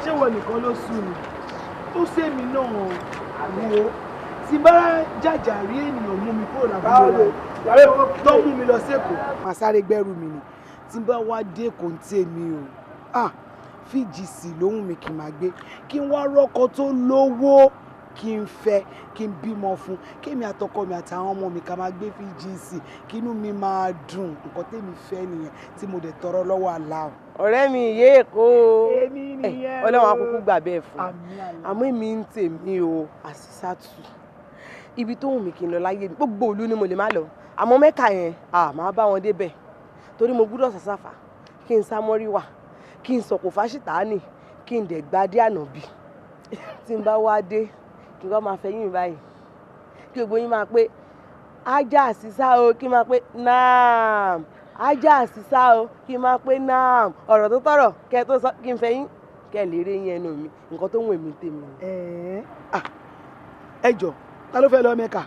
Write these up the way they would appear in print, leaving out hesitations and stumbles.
Ṣé wọn nìkan ló sùn ni? Ó sèmi náà wo tí bá jàjà rí ènìyàn mú mi kúrò lábúlé wa tó mú mi lọ sẹ́kọ̀ọ́, màá sáré gbẹ́rù mi ni. Tí bá wá dé kò ń tèmi o, fíjìsì lóhùn mi kì í máa gbé, kí n wá rọ́kọ tó lówó, kí n fẹ́, kí n bímọ fún, kémi àtọkọ mi àtàwọn ọmọ mi ká máa gbé fíjìsì, kí inú mi máa dùn. Nǹkan tèmi fẹ́ nìyẹn tí mo dẹ̀ tọrọ lọ́wọ́ Allah. Ọ̀rẹ́ mi ìyé Èkó, Ọlọ́run akúkú gbà bẹ́ẹ̀ fún. Àmọ́ èmi ń tèmi o, Àṣìṣàtù, ibi tó wù mí kí n lọ láyé mi, gbogbo ìlú ni mo lè má lọ, àmọ́ Mẹ́kà yẹn máa bá wọn débẹ̀, torí mo gbúdọ̀ sàṣàfà, kí n sá mọ́ríwà, kí n sọ̀kò fáṣítàánì, kí n dẹ̀ gbadé ànàbì. Tí n bá wá dé, kí n bá máa fẹ́ yín báyìí, kí gbogbo yín máa pé ajá àṣìṣà o, kí n máa pé naam, ajá àṣìṣà o, kí n máa pé naam. Ọ̀rọ̀ tó tọ̀rọ̀ kẹ́ tó sọ, kí n fẹ́ yín kẹ́ lè rí yín ẹnu mi. Nǹkan tó ń wù mí tèmi. Ẹ jọ, ta ló fẹ́ lọ Mẹ́kà?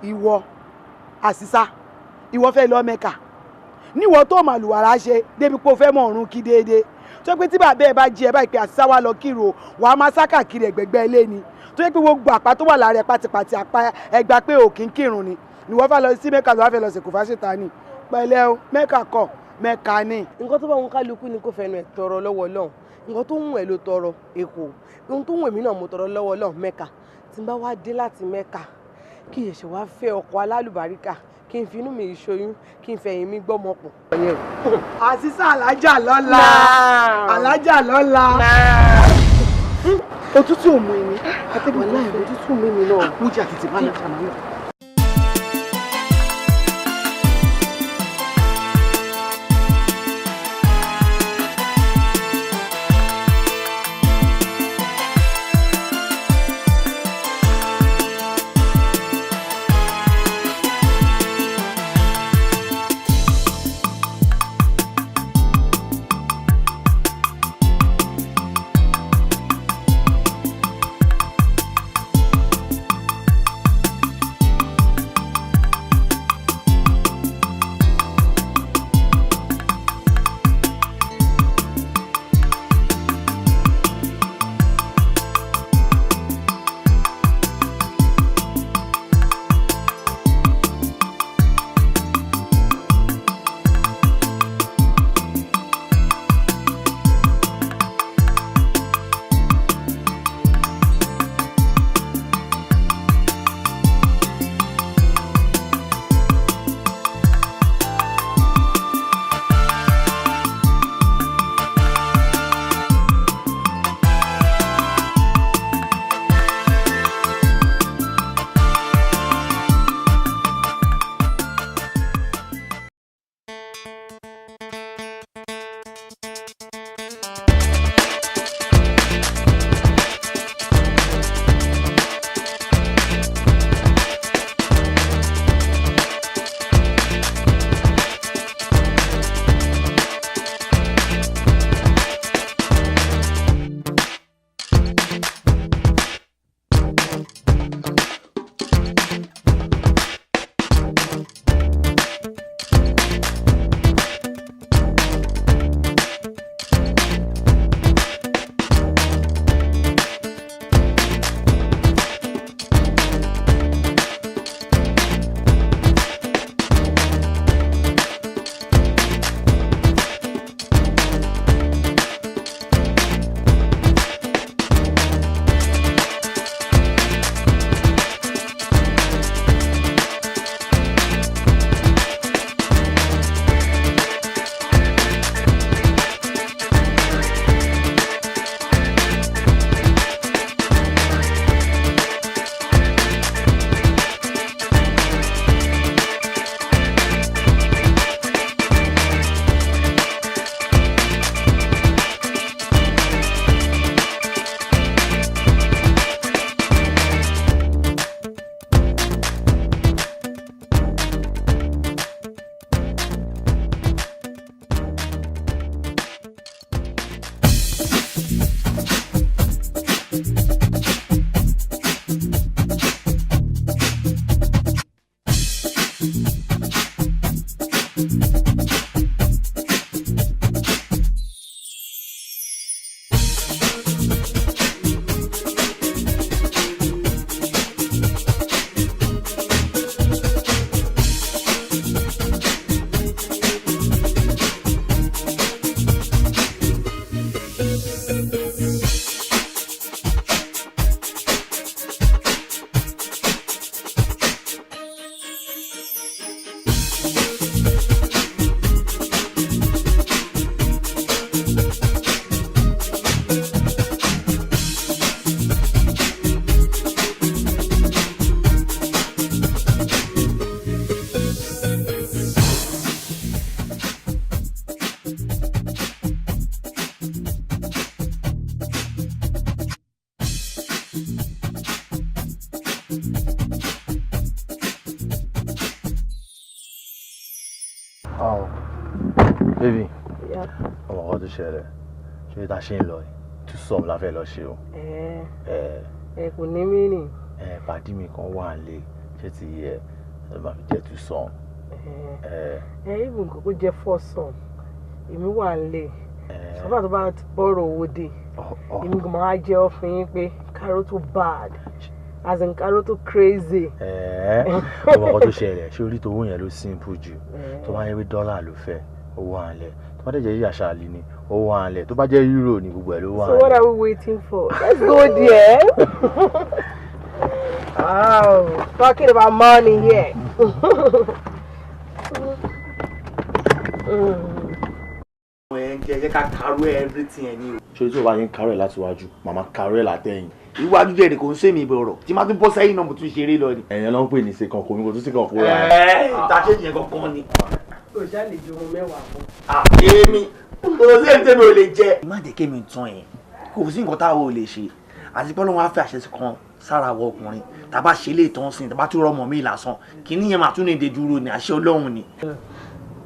Ìwọ àṣìṣà, ìwọ fẹ́ lọ Mẹ́kà? Níwọ tó màlúwàrà ṣe débi pé o fẹ́ mọ̀ ọ̀run kí déédéé, tó pé tí bàbá ẹ bá jí ẹ báyìí pé àṣìṣà wà lọ kírun, wàá máa sá káàkiri ẹ̀gbẹ̀gbẹ́ ilé ni, tó yẹ pé gbogbo àpá tó wà lára ẹ pátipàti àpá ẹgbà pé òkì ń kírun ni. Níwọ fẹ́ lọ sí Mẹ́kà, ló wá fẹ́ lọ sèkò fáṣítà ni. Pẹ̀lẹ́ o, Mẹ́kà kọ́, Mẹ́kà ni. Nǹkan tó bá wọn kálukú ni kó fẹnu ẹ̀ tọrọ lọ́wọ́ Ọlọ́run. Nǹkan tó ń wù ẹ́ ló tọrọ Èkó, ohun tó ń wù mí náà mo tọrọ lọ́wọ́ Ọlọ́run, Mẹ́kà. Tí n bá wá dé láti Mẹ́kà, kí ẹ̀ṣẹ̀ wá fẹ́ ọkọ alálùbáríkà, kí n finú mi ṣoyún, kí n fẹ̀yìn mi gbọ́mọ pọ̀. Àṣìṣà alájà lọ́la, alájà lọ́la. Òtútù ò mú ẹni. Wàláhì òtútù mú mi náà. Mo jẹ́ àtètè bá lọ́jà máa lọ. Baby, ọmọ kan tó ṣẹlẹ̀, ṣé ta ṣe ń lọ yìí? Two sum la fẹ́ lọ ṣe o. Ẹ kò ní mí nì. Pàdí mi kan wà lé, ṣé ti yẹ ẹ máa fi jẹ́ two sum. Ibùn nǹkan kó jẹ́ four sum, èmi wà lé. Sọ́fà tó bá ti bọ́rọ̀ owó dé, èmi kò máa jẹ́ ọ́ fún yín pé káró tó bad, as in káró tó crazy. Ọmọ kan tó ṣẹlẹ̀, ṣé orí tòun yẹn ló simple jù? Tó bá yẹ pé dọ́là ló fẹ́, owó à ń lẹ̀. Tó bá jẹ́ àṣàlì ni, owó à ń lẹ̀. Tó bá jẹ́ euro ni, gbogbo ẹ̀ ló wà. So what are we waiting for? Let's go there. Oh, talking about money here. Ẹ jẹ́ ká kárú everything ẹ ní o. Ṣé tí o bá yẹn kárú ẹ̀ láti wájú, màmá kárú ẹ̀ látẹ̀yìn. Iwájú jẹ́ èrè kò ń sèmi ìbọ̀rọ̀ tí máa tún bọ́ sẹ́yìn náà mo tún ṣeré lọ ni. Ẹ̀yẹn ló ń pè ní ṣe kan kò ní kò tún sí kan kó ra. Ẹ ìtàṣe yẹn kankan ni. O ṣáà lè jẹ ohun mẹ́wàá fún. Èmi kò sí èmi tẹ́mi ò lè jẹ. Má jẹ́ kémi tán ẹ̀, kò sí nǹkan táwọn ò lè ṣe àti pé Ọlọ́run á fẹ́ àṣẹ kan sára wọ ọkùnrin tá a bá ṣe lè tán sí i tá a bá tún rọmọ mi lásán kìíní yẹn máa tún ní ìdè dúró ní àṣẹ Ọlọ́run ni.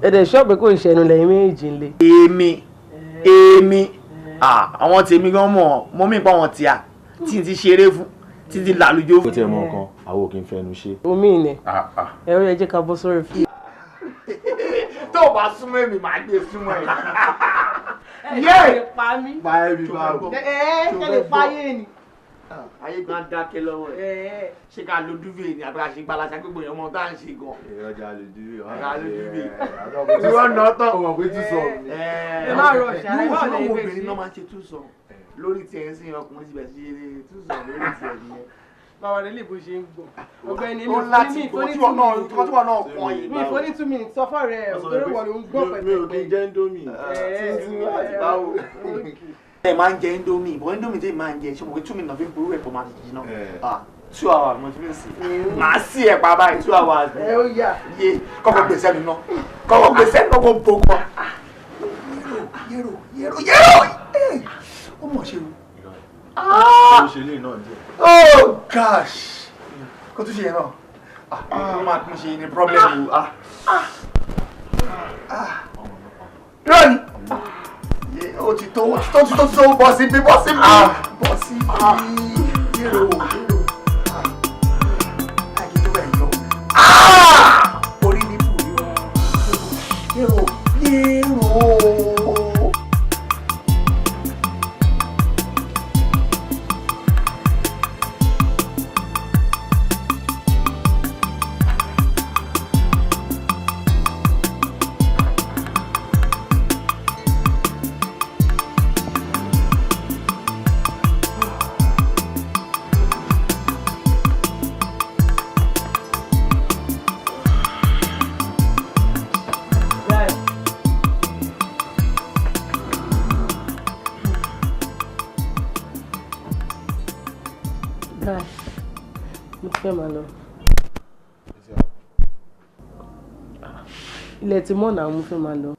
Ẹ̀dẹ̀ ṣọ́ọ̀bù kò ń ṣẹnu lẹ́yìn méjì ń lé. Èmi àwọn tèmi gan mọ̀ mọ́ mi pa wọn tíya tí n ti ṣeré fún tí n ti làlùjọ fún. Ó tiẹ̀ mọ nǹkan, àwọn ò kí ń fẹnu ṣe. Omi ìnẹ̀ ẹ̀rọ ẹ jẹ́ ká bọ́ sórí fún. Tó o bá súnmọ́ èmi màá gbé súnmọ́ ẹ̀. Ẹ lè pa mí. Pa ẹbí báwo. Ẹ ẹ lè pa ayé ni. Ayé gan dákẹ́ lọ́wọ́ ẹ̀. Ṣé ká lo duvet ni àbí ká ṣe gbalasa gbogbo èèyàn mọ tá à ń ṣe gan. Ìrọ̀jà lè duvet. Ká lo duvet. Tí wọ́n nà tán. Ó mọ̀ pé two sum ni. Ẹ má rọ̀ ṣàlàyé báwo lè fẹ́ ṣe. Obìnrin náà máa ń ṣe two sum lórí tiẹ̀ ń sìn ọkùnrin ti bẹ̀ sí two sum lórí tiẹ̀ nìyẹn. Báwo ni ilé ìbò ṣe ń gbọ́? Ọ̀gbẹ́ni mi ì mi ìfọ́ ní 2 minutes sọ fọ́ rẹ̀ torí wọ́n ló ń gbọ́ pẹ̀lú. Mi ò kí ń jẹ indomie. Tuntun àti báwo. Ẹ máa ń jẹ indomie, bọ́ indomie tí máa ń jẹ ṣé mo pé 2 minutes fi ń burú ẹ̀pọ̀ máa ti jiná. 2 hours mo ti fi ń sè. Màá sí ẹ̀pà báyìí 2 hours. Ẹ ó yà. Yé kọ́kọ́ gbèsè mi náà kọ́kọ́ gbèsè mi kọ́kọ́ bò kọ́. Yẹ́rò yẹ́rò yẹ́rò ó mọ̀ ṣe o. Ó ṣe lè náà díẹ̀. Oh gosh! Kó tún ṣe yẹn náà. Ó máa tún ṣe ní problem o. Irọ́ ni! Ó ti tó, ó ti tó, ó ti tó, bọ́ síbí, bọ́ síbí, bọ́ síbí. Yẹ́rò, yẹ́rò. Àyè tó bẹ̀ yọ. Orí ní bù yọ. Yẹ́rò, yẹ́rò. Fẹ́ máa lọ. Ilẹ̀ tí mọ́ náà mo fẹ́ máa lọ.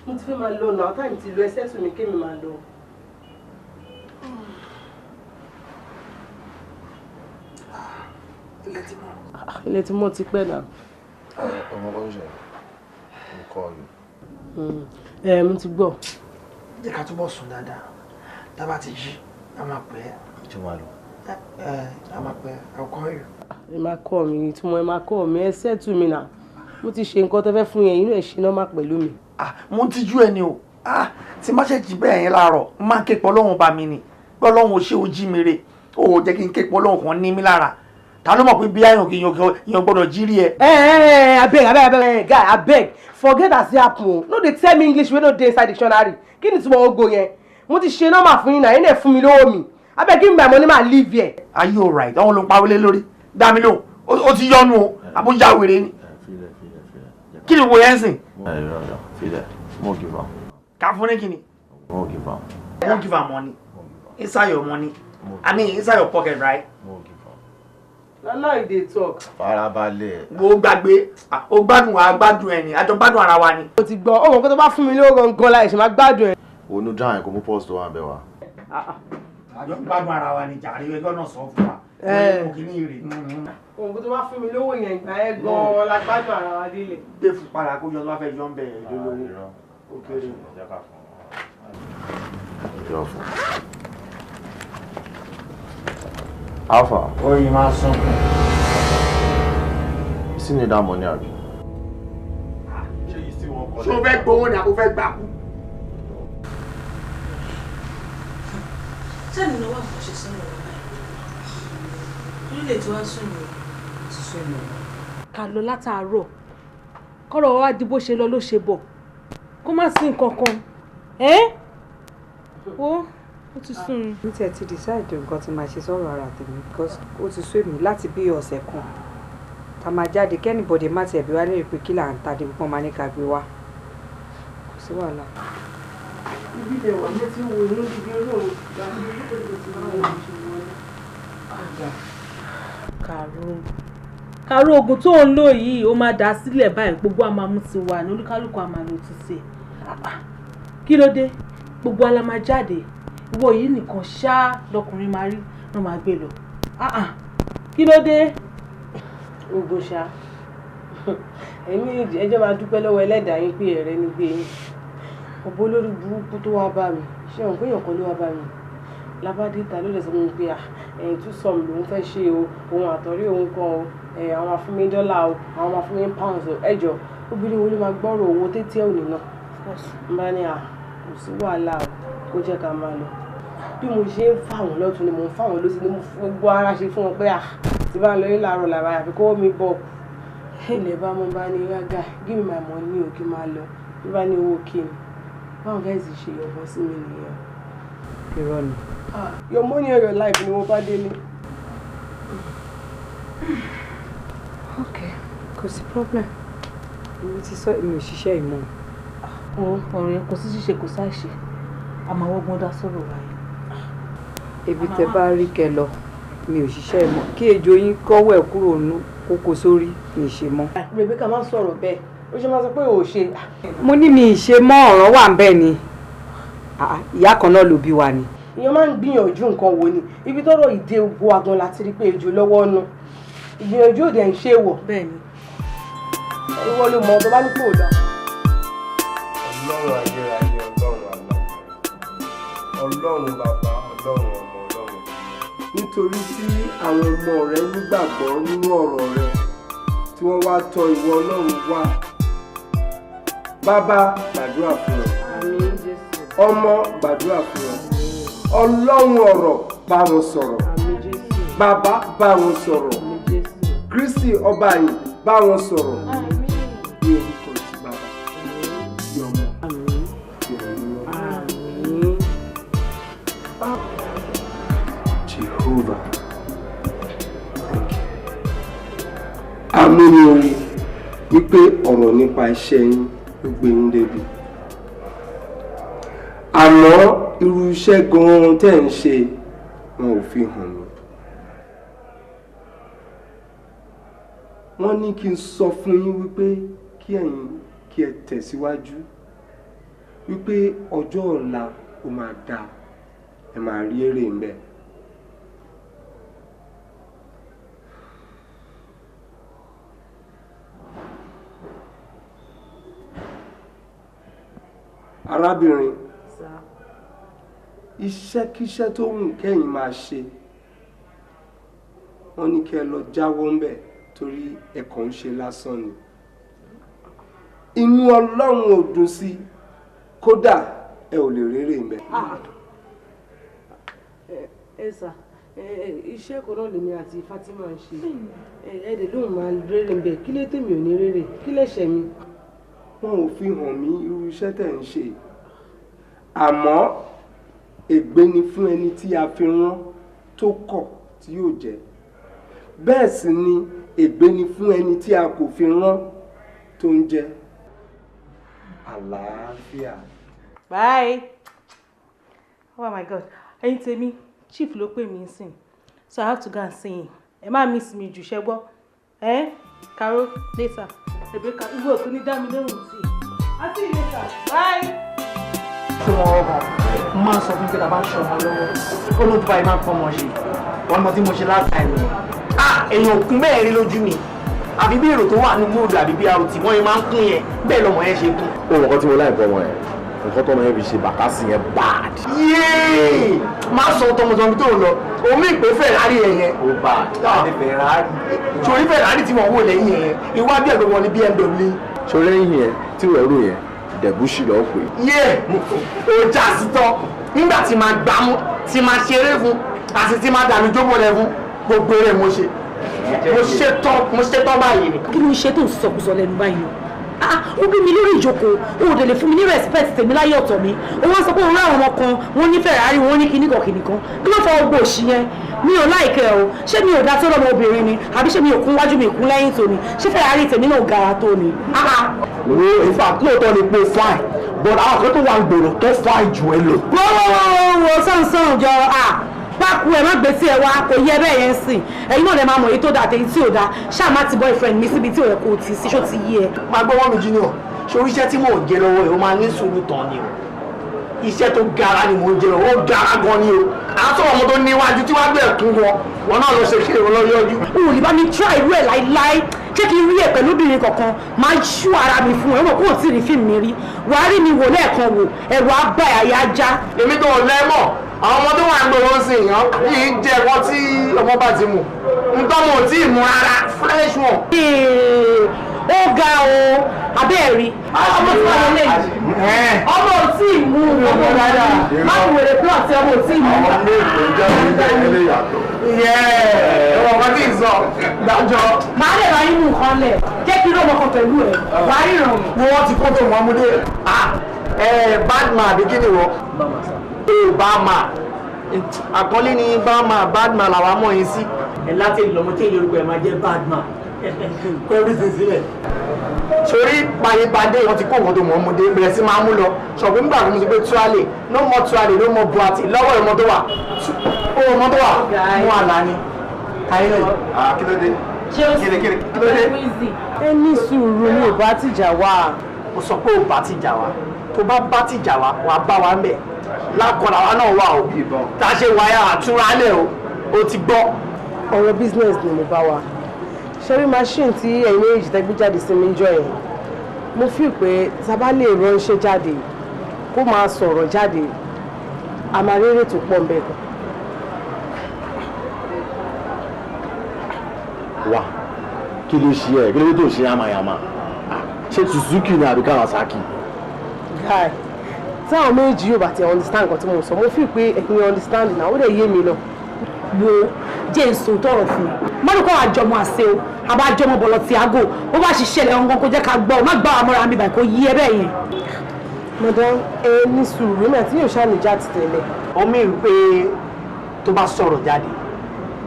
Mo ti fẹ́ máa lọ náà, táìmù ti lọ ẹsẹ̀ tún mi kémi máa lọ. Ilẹ̀ tí mọ́ ti pẹ́ náà. Ọmọ kan ṣe ń kọ́ mi. Ẹ mo ti gbọ́. Jẹ́ ká túbọ̀ sùn dáadáa, tá a bá ti jí a máa pẹ́. Ṣé wàá lọ? Ẹ a máa pẹ́, I'll call you. Ẹ máa kọ́ mi, ìtumọ̀ ẹ máa kọ́ mi, ẹ ṣẹ́tù mi náà. Mo ti ṣe nǹkan tẹ́ fẹ́ fún yẹn, inú ẹ̀ ṣe nọ́mà pẹ̀lú mi. Mo ń tijú ẹ ni o. Tí má ṣe jí bẹ́ẹ̀ yẹn láàárọ̀, n máa ń ké pọ̀ Ọlọ́run bá mi ni. Pé Ọlọ́run ò ṣe ojí mi re, ó jẹ́ kí n ké pọ̀ Ọlọ́run kan ní mi lára. Ta ló mọ̀ pé bí àyàn èèyàn gbọ́dọ̀ jí rí ẹ. Ẹ abeg abeg abeg guy abeg forget as e happen, no dey tell me English wey no dey inside dictionary. Kí ni ìtumọ̀ ogo yẹn? Mo ti ṣe nọ́mà fún yín náà, yín náà fún mi lówó mi. Abeg give me my money ma leave here. Are you alright? Àwọn ló ń pariwo lé lórí. Dá mi lóhùn, ó ti yọnu o, àbújá wèrè ni. Kí ni wo yẹn sìn? Ẹ yọ filẹ̀, mo give am. Ká fún ní kíni? Mo give am. Mo give am money. Inside your money. I mean inside your pocket, right? Mo give am. Na now you dey talk. Farabalẹ̀. Wo gbàgbé, o gbádùn wa, gbádùn ẹ ni, a jọ gbádùn ara wa ni. Mo ti gbọ́, ó mọ̀ pé tó bá fún mi lówó gangan láì ṣe máa gbádùn ẹ. Onú dáhùn kò mú pọ́s tó wà ń bẹ̀ wá. Àjọ ń gbádùn ara wa ni jàre, ẹgbẹ́ náà sọ fún wa. Òun tó bá fún mi lówó yẹn ìgbà yẹn gan-an la gbádùn ara wa délẹ̀. Dé fún padà kó yọ tó bá fẹ́ yọ ń bẹ̀ ẹ̀ lólówó. Ó kéré. Alpha. Oyin máa sunkún. You still need that money, abi? Ṣé o fẹ́ gbowó ni àbò fẹ́ gbà kú? Ṣé ìnáwó àkànṣe sọ̀rọ̀ wà báyìí? Orílẹ̀ tí wàá sùn ní ti sùn ní. Ká lọ látàárọ̀, kọ́rọ̀ wa di bó ṣe lọ ló ṣe bọ̀, kó má sí nǹkan kan. Ẹ́ o, ó ti sùn ní. Mi tiẹ̀ ti decide nǹkan tí màá ṣe sọ̀rọ̀ ara tèmi because ó ti sú èmi láti bí ọ̀sẹ̀ kan. Tá máa jáde kẹ́nìbọ̀dé má tiẹ̀ bí wá lérè pé kí là ń ta débi pọ́n máa ní ká gbé wá. Kò sí wàhálà. Ibi ilẹ̀ wà ní tí wo inú ibi olóòrùn Kàró oògùn tó ń lò yìí ó máa dà sílẹ̀ báyìí, gbogbo àmàmú ti wà ní olúkálùkù àmàlò ti sè. Kí ló dé? Gbogbo ala máa jáde, ìwọ yìí nìkan ṣá lọkùnrin máa rí ló máa gbé lọ. Kí ló dé? Oògùn ṣá, ẹ̀yin méjèèjì ẹjọ́ máa dúpẹ́ lọ́wọ́ ẹlẹ́dàá yín pé ẹ̀rẹ́ ní gbé yín. Ọ̀bọ olórí burúkú tó wá bá mi, ṣé òun péyàn kan ló wá bá mi lábádé ta ló lè sọ fún mi pé ẹ̀yìn tún sọm lòun fẹ́ ṣe o, òun àtọ̀rí òun kan o, àwọn máa fún mi dọ́là o, àwọn máa fún mi pounds o. Ẹjọ́ obìnrin wo ló máa gbọ́rọ̀ owó tètè ò ní náà? N bá ní à kò sí wàhálà o, kó jẹ́ ká máa lọ. Bí mo ṣe ń fà wọ́n lọ́tún ni mo ń fà wọ́n lọ́sí ni mo fi gbogbo ara ṣe fún wọn pé à ti bá ń lọ yín láàárọ̀ làbá àfi kó mi bọ̀. Ilẹ̀ bá mo bá ní yága give me my money o kí n máa lọ. Bí bá ní owó kí ni báwọn guys ṣe yọ̀bọ sí mi nìyẹn. Irọ́ ni. Your money or your life ni mo bá délé. Ok, kò sí problem. Mo ti sọ èmi ò ṣiṣẹ́ ìmọ̀. Ó ọ̀rẹ́ kò sí ṣíṣe kò sáìṣe, àmọ́ ọgbọ́n dá sọ̀rọ̀ wáyé. Ibi tẹ bá rí kẹ lọ, mi ò ṣiṣẹ́ ìmọ̀. Kí ejò yín kọ́wọ́ ẹ̀ kúrò nú kókó sórí, mi ì ṣe mọ́. Rebecca má sọ̀rọ̀ bẹ́ẹ̀, ó ṣe máa sọ pé ò ṣe. Mo ní mi ì ṣe mọ́, ọ̀ràn wà ń bẹ́ẹ̀ ni. Ìyá kan náà ló bí wa ni. Èèyàn máa ń gbìyànjú nǹkan wo ni ibi tọ́rọ̀ ìdè ogun agan láti rí pé ejò lọ́wọ́ nu ìgbìyànjú òde ń ṣe wọ̀. Bẹ́ẹ̀ni. Ìwọ ló mọ ọdọ bá ní kò dá. Ọlọ́run ayérayé, Ọlọ́run alágbára, Ọlọ́run bàbá, Ọlọ́run ọmọ, Ọlọ́run. Nítorí tí àwọn ọmọ rẹ nígbàgbọ́ nínú ọ̀rọ̀ rẹ tí wọ́n wá tọ̀ ìwọ Ọlọ́run wá. Bàbá gbàdúrà fún ọ. Àmín Jésù. Ọmọ gbàdúrà fún ọ. Ọlọ́run ọ̀rọ̀ bá wọn sọ̀rọ̀. Bàbá bá wọn sọ̀rọ̀. Kristi ọba yìí bá wọn sọ̀rọ̀. Ní orúkọ ti bàbá, ti ọmọ, ti ẹ̀mí mímọ́. Jehovah, thank you. Amúniorí wípé ọ̀rọ̀ nípa iṣẹ́ yín ló gbé yín débi. Àmọ́ irú iṣẹ́ gan-an tẹ́ ń ṣe wọn ò fi hàn mí. Wọ́n ní kí n sọ fún yín wípé kí ẹ̀yin kí ẹ tẹ̀síwájú, wípé ọjọ́ ọ̀la ó máa dáa, ẹ máa rí èrè ń bẹ̀. Arábìnrin, iṣẹ́kíṣẹ́ tó wù kẹ́yìn máa ṣe, wọ́n ní kí ẹ lọ jáwọ́ ńbẹ̀ torí ẹ kàn ń ṣe lásán ni. Inú Ọlọ́run ò dùn sí, kódà ẹ ò lè rérè ńbẹ̀. Ẹ sà, iṣẹ́ kan náà lèmi àti Fatima ń ṣe, ẹ dẹ̀ lóun máa rérè ńbẹ̀, kí ló tèmi ò ní rérè, kí lẹ̀ṣẹ̀ mi? Wọn ò fi hàn mí irú iṣẹ́ tẹ̀ ń ṣe, àmọ́ ègbé ni fún ẹni tí a fi rán tó kọ̀ tí yóò jẹ́, bẹ́ẹ̀ sì ni ègbé ni fún ẹni tí a kò fi rán tó ń jẹ́. Àlàáfíà. Bye. Oh my God. Ẹ̀yin tèmi, chief ló pè mí sìn, so I have to go and see him. Ẹ má miss mi jù, ṣẹ́ gbọ́. Ẹ Caro, later. Rebecca, ìwé òtún ní dá mi lóhùn sí i. I'll see you later. Bye. Ṣé wọn ọkàn máa ń sọ fún pé tá a bá ń ṣọmọ lọ́wọ́ ó ló bá ẹ máa ń fọmọ ṣe wọn mọ tí mo ṣe last time yẹn. Ah, èèyàn òkun bẹ́ẹ̀ rí lójú mi, àbí bí èrò tó wà ní móòdù àbí BRT wọ́n yẹn máa ń kún yẹn, bẹ́ẹ̀ lọmọ yẹn ṣe kún. Ó mọ̀ nǹkan tí mo láì bọ́ wọn yẹn, nǹkan tọ́mọ yẹn fi ṣe bàkásì yẹn bad. Yéé, má sọ tọmọtọmọ tó ń lọ omi ìpè Ferrari ẹ yẹn. Ó bad. Ah, Ferrari. Sori Ferrari tí wọ́n wò lẹ́yìn yẹn, iwájú ẹ̀ gbogbo ni BMW. Sori lẹ́yìn yẹn tí wọ́n rò yẹn, dẹ̀bùsì lọ́ọ́ pè. Yé, ó já sí tán nígbà tí máa gbámú, tí máa ṣeré fún, àti tí máa dànù jókòó lẹ fún, gbogbo eré mo ṣe, mo ṣe tán, mo ṣe tán báyìí ni. Kí ló ń ṣe tó ń sọkúsọ lẹ́nu báyìí o? Ah, ó bí mi lórí ìjókòó, o ò dẹ̀ lè fún mi ní respect tèmi láyé ọ̀tọ̀ mi. O wá sọ pé òun ráwọn ọmọ kan, wọ́n ní Ferrari, wọ́n ní kíníkan kíníkan. Kí ló fa gbogbo òṣì yẹn? Mi ò láìkẹ́ o. Ṣé mi ò dá tó lọ́mọ obìnrin ni? Àbí ṣé mi ò kún wájú mi kún lẹ́yìn tó ni? Ṣé Ferrari tèmi náà gara tó ni? Ah ah. Wo, in fact, lóòótọ́ ni pé fine, but àwọn kan tó wà ń gbòòrò tó fine jù ẹ lọ. Wo wo wo wo sọ̀nsọ̀n jọ, ah, pákó ẹ má gbé tí ẹ wá, kò yẹ bẹ́ẹ̀ yẹn sìn. Ẹ̀yin náà lè máa mọ̀ èyí tó dáa àtẹ̀yí tí ò dáa. Ṣáà má ti boyfriend mi síbi tí ò yẹ kó o ti sí, ṣó ti yé ẹ? Máa gbọ́ wọ́n mi junior, ṣorí iṣẹ́ tí mò ń jẹ lọ́wọ́ ẹ̀, ó máa ní sùúrù tán ni o. Iṣẹ́ tó gara ni mò ń jẹ lọ́wọ́, ó gara gan ni o. À ń sọ̀rọ̀ ọmọ tó níwájú tí wàá gbé ẹ̀kún wọn, wọn náà lọ ṣe kí èrò lọ yọjú. O ò lè bá mi try irú ẹ̀ láíláí. Ṣé kí n rí ẹ pẹ̀lú obìnrin kankan? Máa ṣú ara mi fún ẹ, ó mọ̀ kó o tí ì rí fíìmù mi rí. Wàá rí mi wò lẹ́ẹ̀kan wò, ẹ̀rù á bá àyà já. Èmi tó lẹ́mọ̀, àwọn ọmọ tó wà ń gbòòrò sí ìyàn yìí ń jẹ ẹ̀kọ́ tí ọmọ bá ti mú. Ntọ́ mo tí ì mú rárá, fresh one. Ó ga o, abẹ́ ẹ̀ rí. Ọmọ tí wà lọ́lẹ̀ yìí. Ọmọ ò tí ì mú ọmọ rárá. Má fi wèrè plot ọmọ ò tí ì mú. Àwọn ilé ìgbẹ́jọ́ ilé ilé yàtọ̀. Ọmọ kan tí ì sọ, dájọ́. Màá lè ra inú nǹkan lẹ̀, jẹ́ kí irú ọmọ kan pẹ̀lú ẹ̀, wàá ríran. Wọ́n ti kó tó wọn mú dé. Badman àbí kí ni wọ́n? Obama. Àkọlé ni Bama, Badman làwa mọ̀ yín sí. Ẹ láti lọ́mọ tí èyí orúkọ ẹ̀ máa jẹ́ Badman. Kó everything sílẹ̀. Sori payépadé wọn ti kó nǹkan tó mọ̀ ọ́n mú dé, bẹ̀rẹ̀ sí máa mú lọ. Ṣọ̀gbọ́n nígbà tó mo sọ pé tuale, no more tuale, no more buati, lọ́wọ́ ìmọ̀ tó wà. Ó mọ̀ tó wà, mú àlá ni. Ayé Ah, kí ló dé? Kí ló kí ló dé? Ẹ ní sùúrù, mi ò bá tìjà wá. Mo sọ pé ò bá tìjà wá. Tó bá bá tìjà wá, wàá bá wa ń bẹ̀. Lákọ̀ọ́lá wa náà wà o. Tá a ṣe wáyà àtúrà lẹ̀ o. O ti gbọ́. Ọ̀rọ̀ business ni mo bá wa. Ṣé rí machine tí ẹ̀yin méjì tẹ́ gbé jáde sí mi ń jọ yẹn? Mo feel pé tá a bá lè ránṣẹ́ jáde kó máa sọ̀rọ̀ jáde, a máa rérè tó pọ̀ ńbẹ̀ gan. Wá, kí ló ṣe ẹ? Kí ló tó ṣe yamayama? Ṣé Suzuki ni àbí Kawasaki? Guy, táwọn méjì yóò bá ti understand nǹkan tí mo sọ, mo feel pé ẹ̀yin understand náà, ó dẹ̀ yé mi lọ. Wo, jẹ́ n sọ tọrọ fún un. Mọ́nùkọ́ àjọmọ́ àṣẹ o, àbá àjọmọ́ bọ̀lọ̀ tí aago, ó bá ṣiṣẹ́ lẹ̀ ọ̀ngàn kó jẹ́ ká gbọ́, má gbá wa mọ́ra mi báyìí kó yí ẹ bẹ́ẹ̀ yẹn. Madam, ẹ ní sùúrù, èmi àti yóò ṣàníjà ti tẹ̀lé. Ó mì ń pé tó bá sọ̀rọ̀ jáde,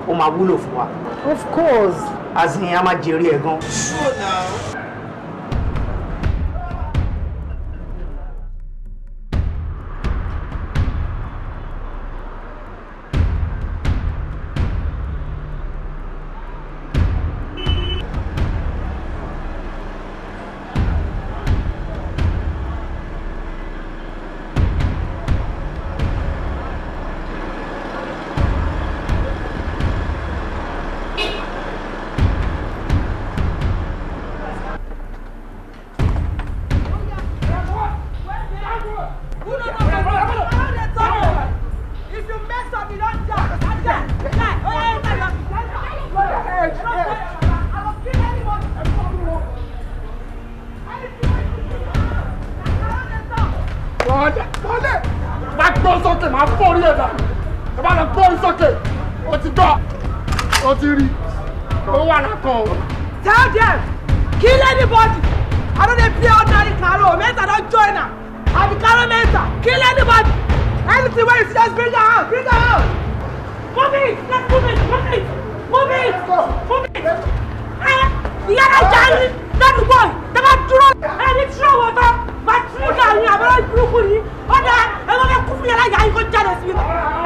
ó máa wúlò fún wa. Of course. As in, a máa jèrè ẹ̀ gan. Sure now. Tell them, kill anybody. I don't dey play ordinary caro. Mentor don join am. I be caro mentor. Kill anybody. Anything wey you see, just bring am out. Bring am out. Move it! Let's move it! Move it! Move it! Move it! Ẹ ìyá náà já yín ládùúgbò yìí. Tẹ́ bá dúró ẹni tí yóò wọ̀ tán. Màá tírígà yín àbẹ̀rẹ̀ burúkú yìí. Ó dáa, ẹ wọ́n fẹ́ kú fún yàrá ìyá yín kó jáde sí mi.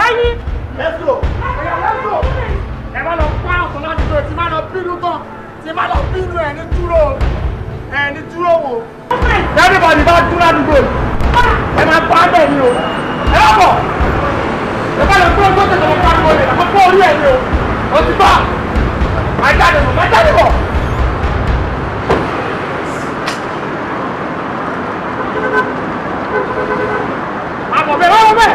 Ẹyin. Let's go. Let's go. Ẹ má lọ pa ọ̀sán ládùúgbò tí má lọ bínú tán. Tí má lọ bínú ẹ̀ ní dúró. Ẹ̀ ní dúró wò. Everybody bá dúró ládùúgbò yìí. Ẹ máa bá bẹ́ẹ̀ ni o. Ẹ má bọ̀. Ẹ bá lọ gbọ́ gbọ́dọ̀ tó pariwo rẹ̀ àmọ́ fọ́ orí ẹ̀ ni o. O ti bá. Má jáde bọ̀, má jáde bọ̀. Má bọ̀ bẹ́ẹ̀, má bọ̀ bẹ́ẹ̀.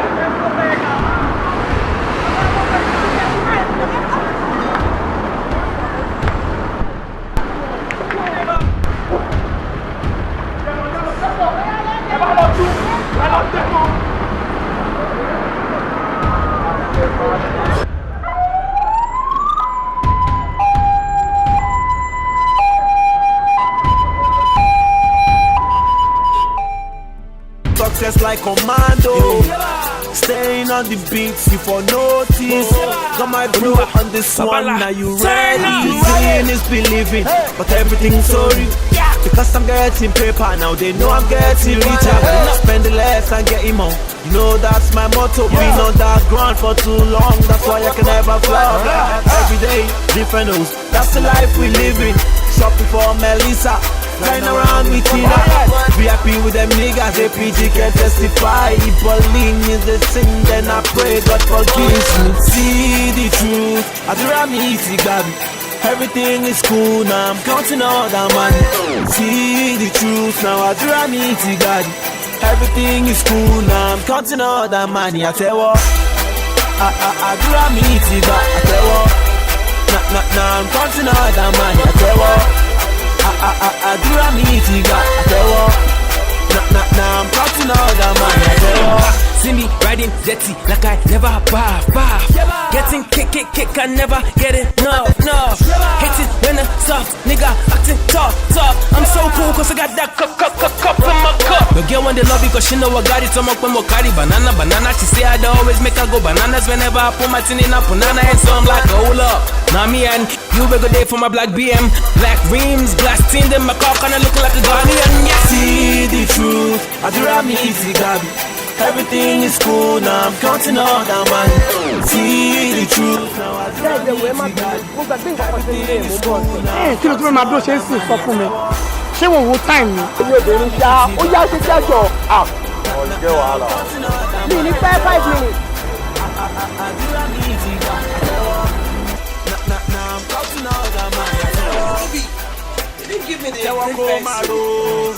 Success like commando, staying on the beat, you for notice. Got my bro on this one, now you ready? Seeing is believing, but everything's sorry. Because I'm getting paper, now they know I'm getting richer. Spending less and getting more, you know that's my motto. Been on that ground for too long, that's why I can never flop. Every day, different hoes, that's the life we living. Shopping for Melissa, flying around with Tina. VIP with them niggas, APG can testify. Pauline is the sin, then I pray God forgives me. See the truth, Adura mi ti gbabi. Everything is cool now, I'm counting all that money. See the truth now, Adura mi ti gbabi. Everything is cool now, I'm counting all that money. Àtẹ́wọ́, Adura mi ti gba, àtẹ́wọ́. Now I'm counting all that money. Àtẹ́wọ́. Àdúrà mi ti gbà, àtẹ́wọ́. Now I'm counting all that money, àtẹ́wọ́. See me riding jetty like I never bath. Getting kick, I never get enough. Hate it when a soft nigga acting tough. I'm so cool cause I got that cup in my cup. The girl want the love because she know I got it. So I'm up carry banana. She say I'd always make her go bananas whenever I put my tin in a banana. And so I'm like, hold up. Now me and you we go day for my black BM. Black rims, blasting them, my car kinda looking like a Ghanaian. Yeah. See the truth, Adura mi ti gbabi. Everything is cool now, I'm counting all that money. See the truth now, Adura mi ti gbabi. Everything is cool now. Kí ló tún máa dúró ṣe é sì sọ fún mi? Ṣé wọ́n wo time ni? Èmi obìnrin ṣá, ó yá ṣe jẹ́jọ. Ọ̀jẹ̀ wàhálà. Mi ní pẹ́ 5 minutes. Adura mi ti gbà. Now I'm counting all that money. Didn't give me the green pencil.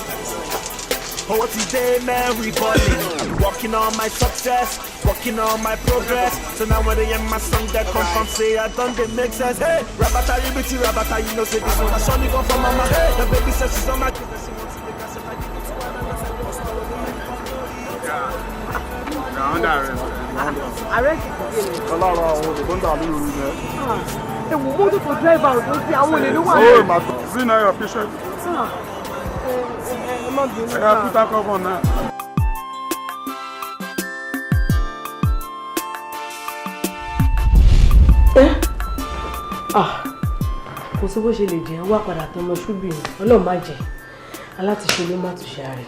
Oh, today, Mary Bolly. Working on my success, working on my progress. So now when they hear my song, they come from say I done they make sense. Hey, Rabata, Ribiti, Rabata, you know, say this one. I surely go from mama. Hey, the baby says she's on my kids. She wants to make us if I give it to her. Yeah, under arrest. Arrest. Ọlọ́run àwọn olè tó ń dà lóru rẹ̀. Ewu mọ́tò tó driver ló ti àwọn olè ló wà. Oh, my God. See now your patient. Ẹ I put that cover on now. Kò sí bó ṣe lè jẹ́ wá padà tó ọmọ ṣúbìrì Ọlọ́run má jẹ́ alátiṣe ló má túnṣe ààrẹ.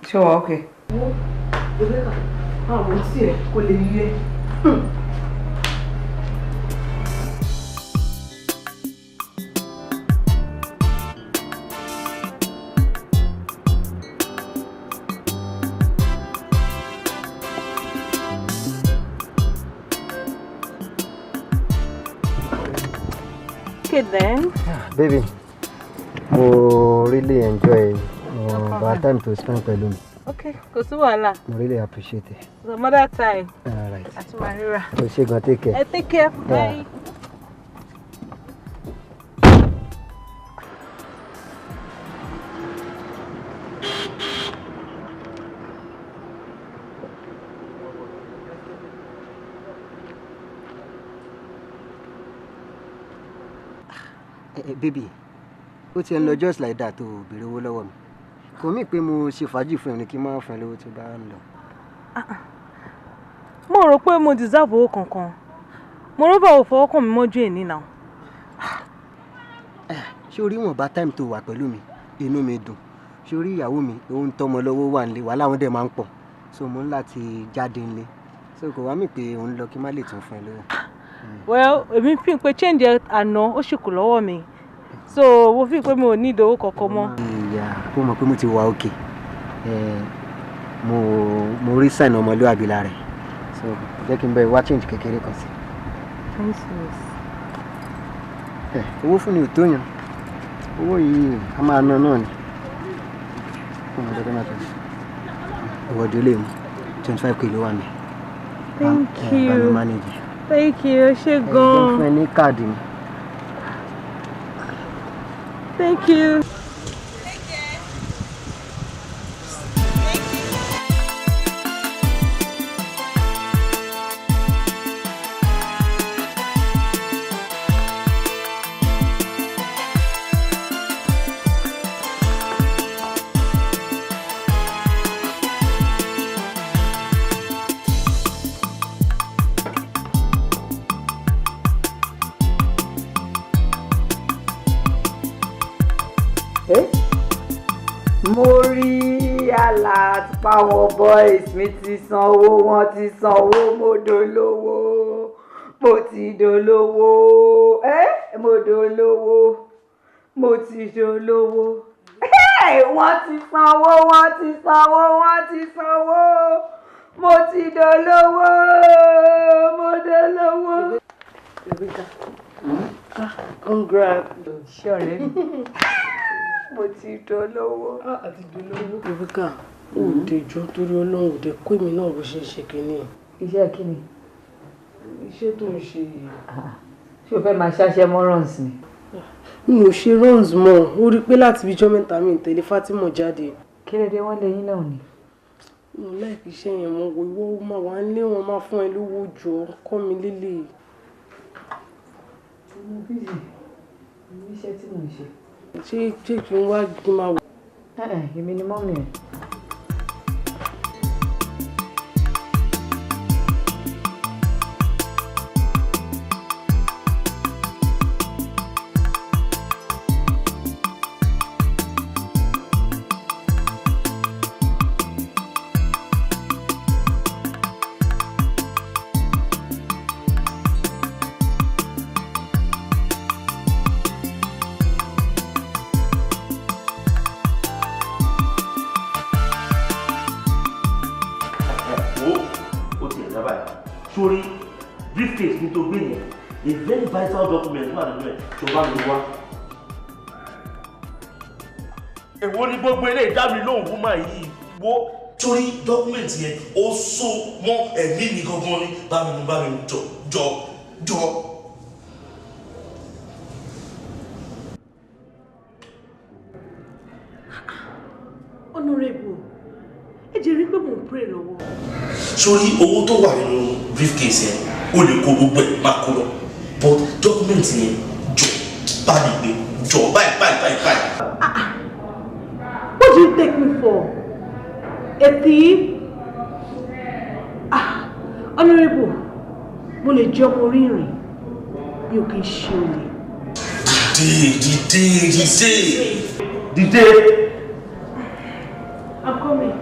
Ṣé wàá okay? Wo Rebecca, àwọn tí ẹ kò lè yé. Okay then. Baby, mo really enjoy our time to spend pẹ̀lú mi. Okay, kò sí wàhálà. Mo really appreciate it. Some other time. All right. Àti màá ríra. O ṣé gan, take care. Ẹ take care. Bye. Yeah. Baby, ó ti ń lọ just like that o béèrè owó lọ́wọ́ mi. Kò mí pé mo ṣe fàájì fún ẹ ní kí n máa fún ẹ lówó tó bá ń lọ. Mo rò pé mo deserve owó kankan. Mo rò bá ò fọwọ́ kàn mí mọ́jú èní náà. Ṣé orí wọn bá time tó wà pẹ̀lú mi, inú mi dùn. Ṣé orí ìyàwó mi, òun tọmọ lọ́wọ́ wà nílé, wàhálà wọn dẹ̀ máa ń pọ̀. So mo ń láti jáde nílé. So kò wá mí pé òun lọ kí n má lè tún fún ẹ lówó. Well, èmi fi pé change àná ó ṣì kù lọ́wọ́ mi. So mo fi pé mi ò ní ìdòwò kankan mọ́. Ìyá, ó mọ̀ pé mo ti wà òkè. Mo rí sign ọmọlúwàbí lára ẹ̀, so jẹ́ kí n bẹ wá change kékeré kan sí. Thanks, sis. Ẹ owó fún ni ò tó yàn, owó yìí a máa ná náà ni. Ọmọ ọdọọdọ máa tẹ̀lé ìwọ́de lè mú 25k ló wà mí. Thank you. Bá mi manage. Thank you, ṣé gan. Ẹ fún ẹ ní káàdì mi. Thank you. Mo rí alert páwọn boys mi ti sanwó, wọ́n ti sanwó, mo dolówó, mo ti dolówó, mo dolówó, mo ti dolówó, wọ́n ti sanwó, wọ́n ti sanwó, wọ́n ti sanwó, mo ti dolówó, mo dolówó. Rebecca, congrats. Ṣé ọ̀rẹ́ mi? Mo ti dolówó. Àti dolówó. Rebecca, ó dẹjọ́ torí Ọlọ́run ò dé kó èmi náà bó ṣe ń ṣe kínní. Iṣẹ́ kínní? Iṣẹ́ tó ń ṣe yìí. Ṣé o fẹ́ máa ṣáṣẹ́ mọ́ runs ni? Mi ò ṣe runs mọ́, ó rí i pé láti bíjọ́ mẹ́ta mi ń tẹ̀lé Fátímọ̀ jáde. Kí ló dé, wọ́n lé yín náà ni? Mi ò láìpẹ́ iṣẹ́ yẹn mọ́, ìwọ máa wà ń lé wọn máa fún ẹ lówó jọ, kọ́ mi lélẹ̀. Mo bízì, mo níṣẹ́ tí mò ń ṣe. Ṣé kí n wá kí n máa wò? Èmi ni mọ́mì ẹ̀. Sórí briefcase mi tó gbé yẹn, a very vital document wà nínú ẹ̀ tó bá mi wá. Èwo ni gbogbo eléyìí dá mi lóhùn fún màá yìí wo. Sórí document yẹn ó so mọ́ ẹ̀mí mi gangan ni, bá mi mú, bá mi mú, jọ jọ jọ. Honorable, ẹ jẹ́ rí pé mò ń pray lọ́wọ́. Sórí owó tó wà nínú briefcase yẹn, o lè kó gbogbo ẹ̀ máa kó lọ, but document yẹn jọ bá mi gbé jọ báyìí báyìí báyìí báyìí. What do you take me for? A thief? Ah, Honorable, mo lè jẹ́ ọmọ orí ìrìn, mi ò kì í ṣe olè. Dìde dìde dìde dìde. I'm coming.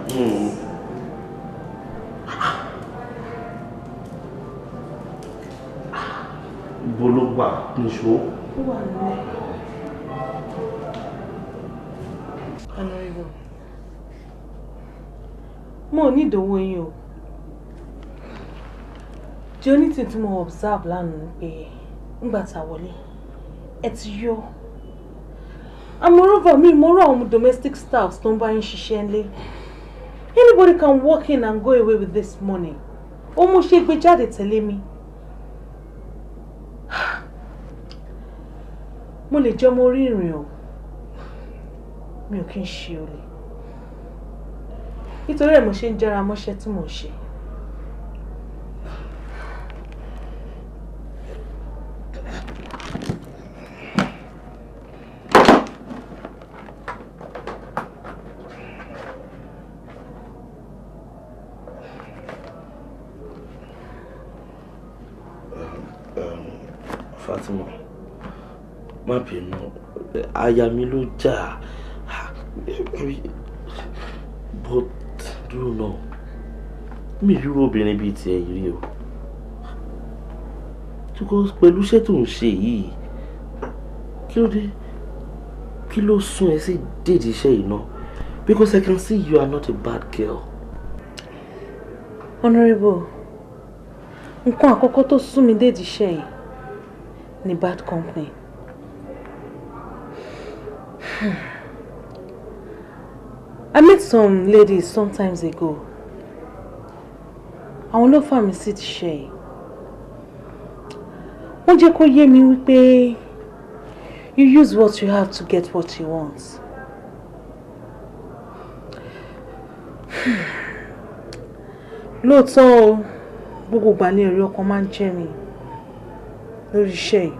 Ibo ló wà níṣó? Ó wà nílẹ̀. Honorable, mo ò ní ìdòwò yín o. The only thing tí mo observe lánàá ni pé nígbà tá a wọlé, ẹ ti yó. And moreover, mi mo rọ àwọn domestic staffs tó ń bá yín ṣiṣẹ́ ńlé. Anybody can walk in and go away with this money. Ó mú ṣe gbé jáde tẹ̀lé mi. Mo lè jẹ́ ọmọ orí ìrìn o, mi ò kí ń ṣe olè. Nítorí ẹ̀ mo ṣe ń jẹ́ra mọ́ṣẹ́ tí mò ń ṣe. Fatima, má bínú, aya mi ló jà, but dúró náà, mi ríro obìnrin bíi tiẹ̀ yìí rí o. Because pẹ̀lú iṣẹ́ tó ń ṣe yìí, kí ló dé, kí ló sún ẹ sí dédìí iṣẹ́ yìí náà? Because I can see you are not a bad girl. Honorable, nǹkan àkọ́kọ́ tó sún mi dédìí iṣẹ́ yìí ni bad company. I met some ladies some times ago. Àwọn ló fà mí sí iṣẹ́ yìí. Wọ́n jẹ́ kó yé mi wípé you use what you have to get what you want. Lóòótọ́ o, gbogbo ìgbà ni ẹ̀rí ọkàn máa ń jẹ́ mi lórí iṣẹ́ yìí.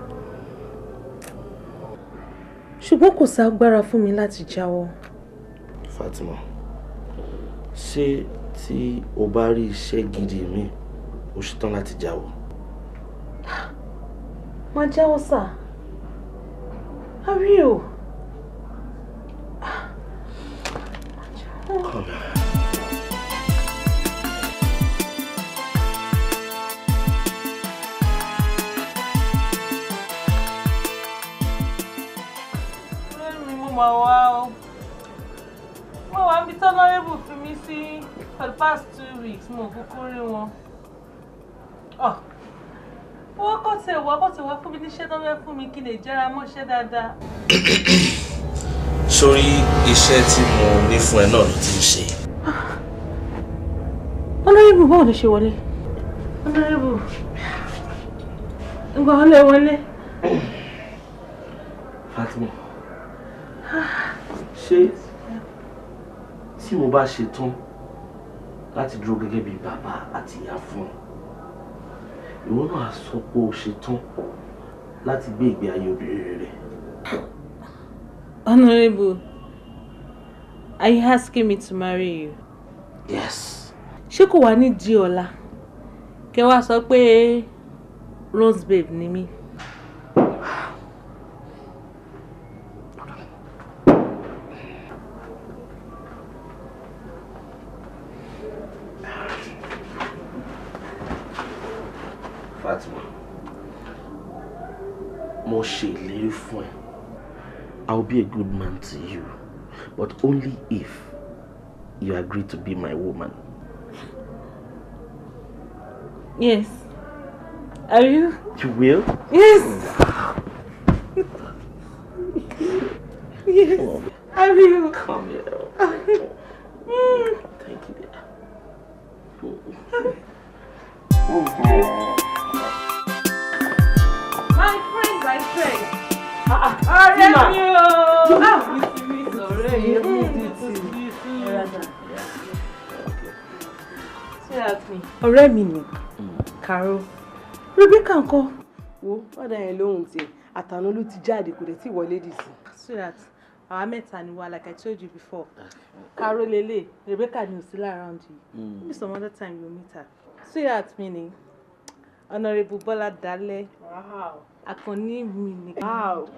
Ṣùgbọ́n kò ságbára fún mi láti jáwọ́. Fatima, ṣé tí o bá rí iṣẹ́ gidi mi, o ṣetán láti jáwọ́? Máa jáwọ́ sà. I will. Come here. Mo wá o, mo wà níbi tí Honorable fi mí sí for the past 2 weeks, mo kúkú rí wọn. Owó kò tẹ̀ wá fún mi níṣẹ́ tó fẹ́ fún mi kí n lè jẹ́ra mọ́ṣẹ́ dáadáa. Sórí iṣẹ́ tí mo ní fún ẹ náà ló ti ń ṣe. Honorable, báwo ló ṣe wọlé? Honorable, ìgbà wọlé wọlé. Fatima, ṣé tí mo bá ṣe tán láti dúró gẹ́gẹ́ bí bàbá àti ìyá fún ẹ, ìwọ náà á sọ pé o ṣe tán láti gbé ìgbé ayé obìnrin rere? Honorable, are you asking me to marry you? Yes. Ṣé kò wá ní di ọ̀la kẹ wá sọ pé rose babe ni mí? Fatima, mo ṣe ìlérí fún ẹ. I will be a good man to you, but only if you agree to be my woman. Yes. Are you? You will? Yes. Yes. I will. Come here. Thank you, dear. My friend, my friend. Ọ̀rẹ́ mi o. Ah, mi ti rí ọ̀rẹ́ yìí. Ọ̀rẹ́ mi ni Caro. Rebecca ńkọ́? Wo ọ̀dà yẹn lóhùn tiẹ̀, àtàná ló ti jáde, kò dẹ̀ tí wọlé dì sí. Sweetheart, àwa mẹ́ta ni wa, like I told you before. Caro lele, Rebecca ni ò sí around yìí. Maybe some other time you meet her. Sweetheart mi ni Honourable Bọ́lá Dalẹ́. Àkànní mi ni. Wow.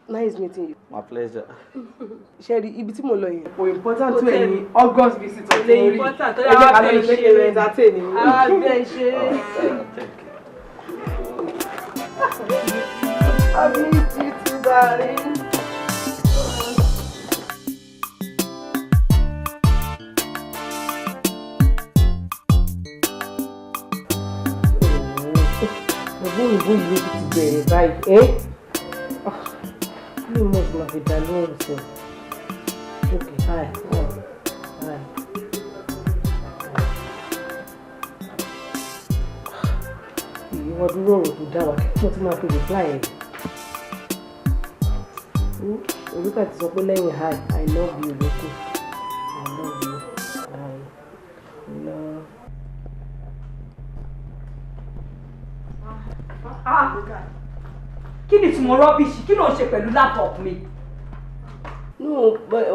Nice meeting you. My pleasure. Ṣé rí ibi tí mo lọ yẹn kò important tó ẹ̀ ní August visit Kò tó lè rí. important, Ẹ jẹ́ ká lọ ṣe kéré entertain ni. Àwa bẹ́ẹ̀ ṣe é. Thank you. I miss you too, darling. Ọgbọ́n òyìnbó yìí ló ti bẹ̀rẹ̀ báyìí ẹ́. Mi mọ̀ tí màá fi dá lóhùn sí i. Ok, hi, oh, hi. Ìwọ dúró, ọ̀rọ̀ tó dá wa kí wọ́n ti máa fi reply ẹ̀. Orúkọ ti sọ pé lẹ́yìn hi, I love you ló kù. I love you, I love. Ah, kí ni ìtumọ̀ rubbish? Kí ló ń ṣe pẹ̀lú laptop mi? No,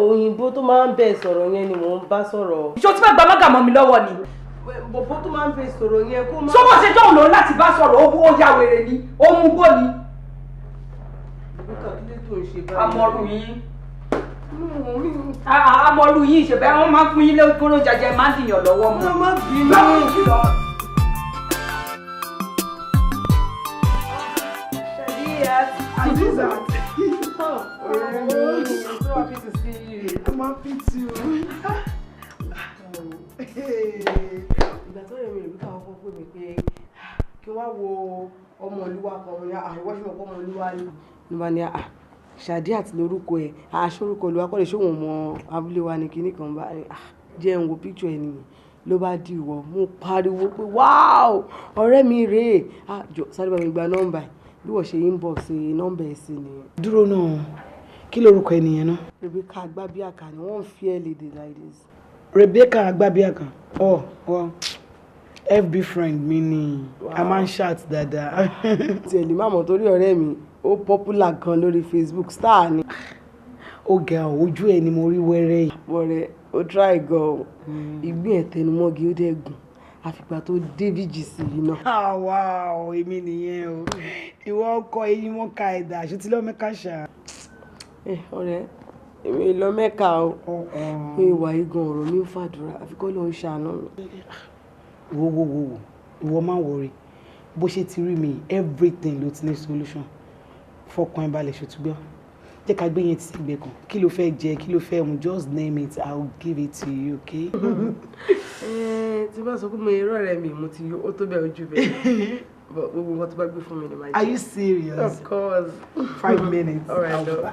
òyìnbó tó máa ń bẹ̀ sọ̀rọ̀ yẹn ni mò ń bá sọ̀rọ̀. Ṣé o ti fẹ́ gba mága mọ́ mi lọ́wọ́ ni? Bọ̀bọ̀ tó máa ń bẹ̀ sọ̀rọ̀ yẹn kó má. Sọ́wọ́n ṣe tóun lòun láti bá sọ̀rọ̀, owó ó ya wèrè ni, ó mú gbó ni. Rebecca, kí ló tó ń ṣe báyìí? Amọ̀rù yín. Amọ̀rù yín, ìṣẹ̀bẹ̀ wọ́n máa ń fún yín lókòrò jẹjẹ, máa ń dìyàn lọ́wọ́ mu. Má bínú. Lọ́wọ́. Azizat. Oh, I'm so happy to see you. I'm happy too. gan o. Ìgbà tó rẹ̀ mi rè wípé àwọn kan pè mí pé kí wọ́n wo ọmọ olúwa kan, mo ní àìwọ́ ṣe mọ̀ pé ọmọ olúwa ni. Ló bá ní Ṣadé àti lórúkọ ẹ̀, aṣọ orúkọ olúwa kọ́ lè ṣé òun mọ abúlé wa ní kinní kan bá jẹ́ ń wo picture ẹ̀ nìyẹn. Ló bá di ìwọ, mo pariwo pé wow, ọ̀rẹ́ mi rèé, jọ sáré bá mi gba nọ́mbà ẹ̀. Bí wọ́n ṣe inbox nọ́mbà ẹ̀ sí nìyẹn. Dúró náà, kí lorúkọ ènìyàn náà? Rebecca Agbábíàká ni, wọ́n ń fi ẹ́ lédè like this. Rebecca Agbábíàká, oh well, FB friend mi ni, a máa ń chat dáadáa. Tiẹ̀ lè má mọ̀ torí ọ̀rẹ́ mi, ó popular gan lórí Facebook, star ni. Ó ga ọ, ojú ẹ ni mo rí wẹ́rẹ́ yìí. Bọ̀rẹ̀, ó try gan o, ìgbín ẹ̀ tẹnumọ́gi ó dẹ̀ gùn, àfìgbà tó dé VGC yìí náà. Ah wow, èmi nìyẹn o, ìwọ ọkọ eyín wọn ka ẹ̀dà, ṣó ti lọ Mẹ́kà ṣá? Ọ̀rẹ́, èmi lọ Mẹ́kà o, mi ìwà igan ọ̀rọ̀ mi ń fàdúrà, àfi kọ́ ló ń ṣàánú mi. Wo wo wo wo, ìwọ má worry, bó ṣe ti rí mi, everything ló ti ní solution. Fọkàn ẹ balẹ̀, ṣòtúgbọ́. Jẹ́ ká gbé yẹn ti sẹ́gbẹ̀ẹ́ kan. Kí ló fẹ́ jẹ, kí ló fẹ́ mu, just name it, I will give it to you, okay? Tí bá sọ pé mo irọ́ rẹ̀ mi, mo ti yó, ó tó bẹ́ẹ̀ ojú bẹ́ẹ̀. But gbogbo nǹkan tó bá gbé fún mi ni màá jẹ. Are you serious? Of course. 5 minutes. All right, lọ.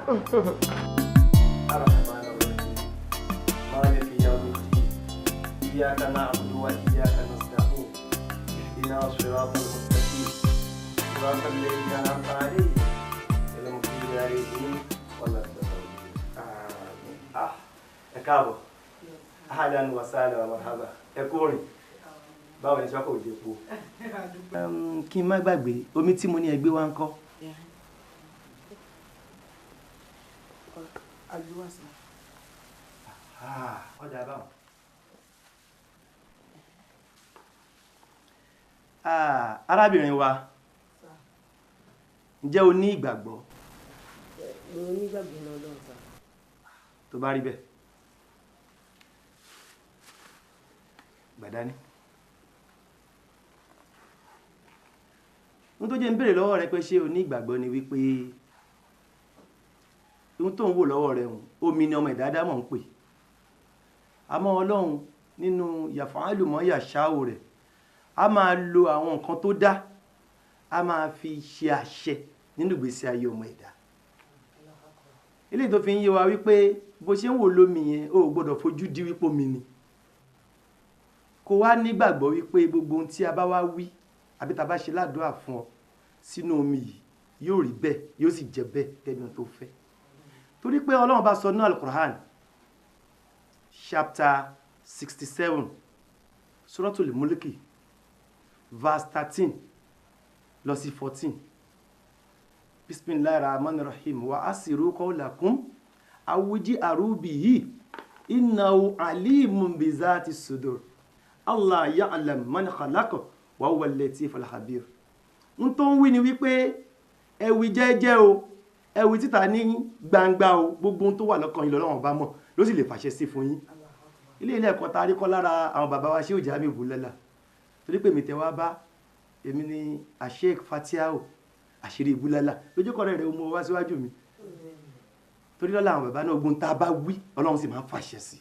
إياك نعبد وإياك نستعين اهدنا الصراط المستقيم صراط الذين أنعمت عليهم غير المغضوب عليهم ولا الضالين. Ẹ káàbọ̀, ahlan wa sahlan wa marhaba, ẹ kú rìn, báwo ni sọ́kò òde po? Kí n má gbàgbé omi tí mo ní ẹgbẹ́ wa ń kọ́. Ọjà báwọn. Arábìnrin wa, ǹjẹ́ o ní ìgbàgbọ́? Mo ní ìgbàgbọ́ náà lọ́wọ́ sá. Tó bá rí bẹ́ẹ̀, gbàdání. Ohun tó jẹ́ ń béèrè lọ́wọ́ rẹ pé ṣé o ní ìgbàgbọ́ ni wípé ohun tó ń wò lọ́wọ́ rẹ hùn, omi ni ọmọ ìdádámọ̀ ń pè. Àmọ́ Ọlọ́run nínú yàfàálùmọ́ yàṣáò rẹ̀, a máa lo àwọn nǹkan tó dá, a máa fi ṣe àṣẹ nínú ìgbésí ayé ọmọ ẹ̀dá. Eléyìí tó fi ń yé wa wípé bó ṣe ń wò lómi yẹn, o ò gbọ́dọ̀ fojú di wípé omi ni. Kó wá nígbàgbọ́ wípé gbogbo ohun tí a bá wá wí àbí tá a bá ṣe ládùúà fún ọ sínú omi yìí yóò rí bẹ́ẹ̀, yóò sì jẹ́ bẹ́ẹ̀ gẹ́gẹ́ bí ohun tó fẹ́. Torí pé Ọlọ́run bá sọ ní Al-Qur'an chapter 67 Suratul Mulki verse 13 lọ sí 14. Bismillahir Rahmanir Rahim wa asiru qawlakum awuji arubihi innahu alimun bizati sudur. Allah ya'lam man khalaqa wa huwa al-latiful khabir. N tó ń wí ni wípé ẹ wí jẹ́jẹ́ o, ẹ wí títa ní gbangba o, gbogbo ohun tó wà lọ́kàn yín lọ́lọ́run bá mọ̀ ló sì lè fàṣẹ sí fún yín. Ilé ilé ẹ̀kọ́ ta rí kọ́ lára àwọn bàbá wa Shehu Jamiu Bulala. Torí pé mi tẹ wá bá, èmi ni Sheikh Fatiao àṣírí Bulala lójúkọ̀rẹ́ rẹ̀ mo wá síwájú mi. Torí lọ́la àwọn bàbá náà ogun tá a bá wí Ọlọ́run sì máa ń fàṣẹ sí.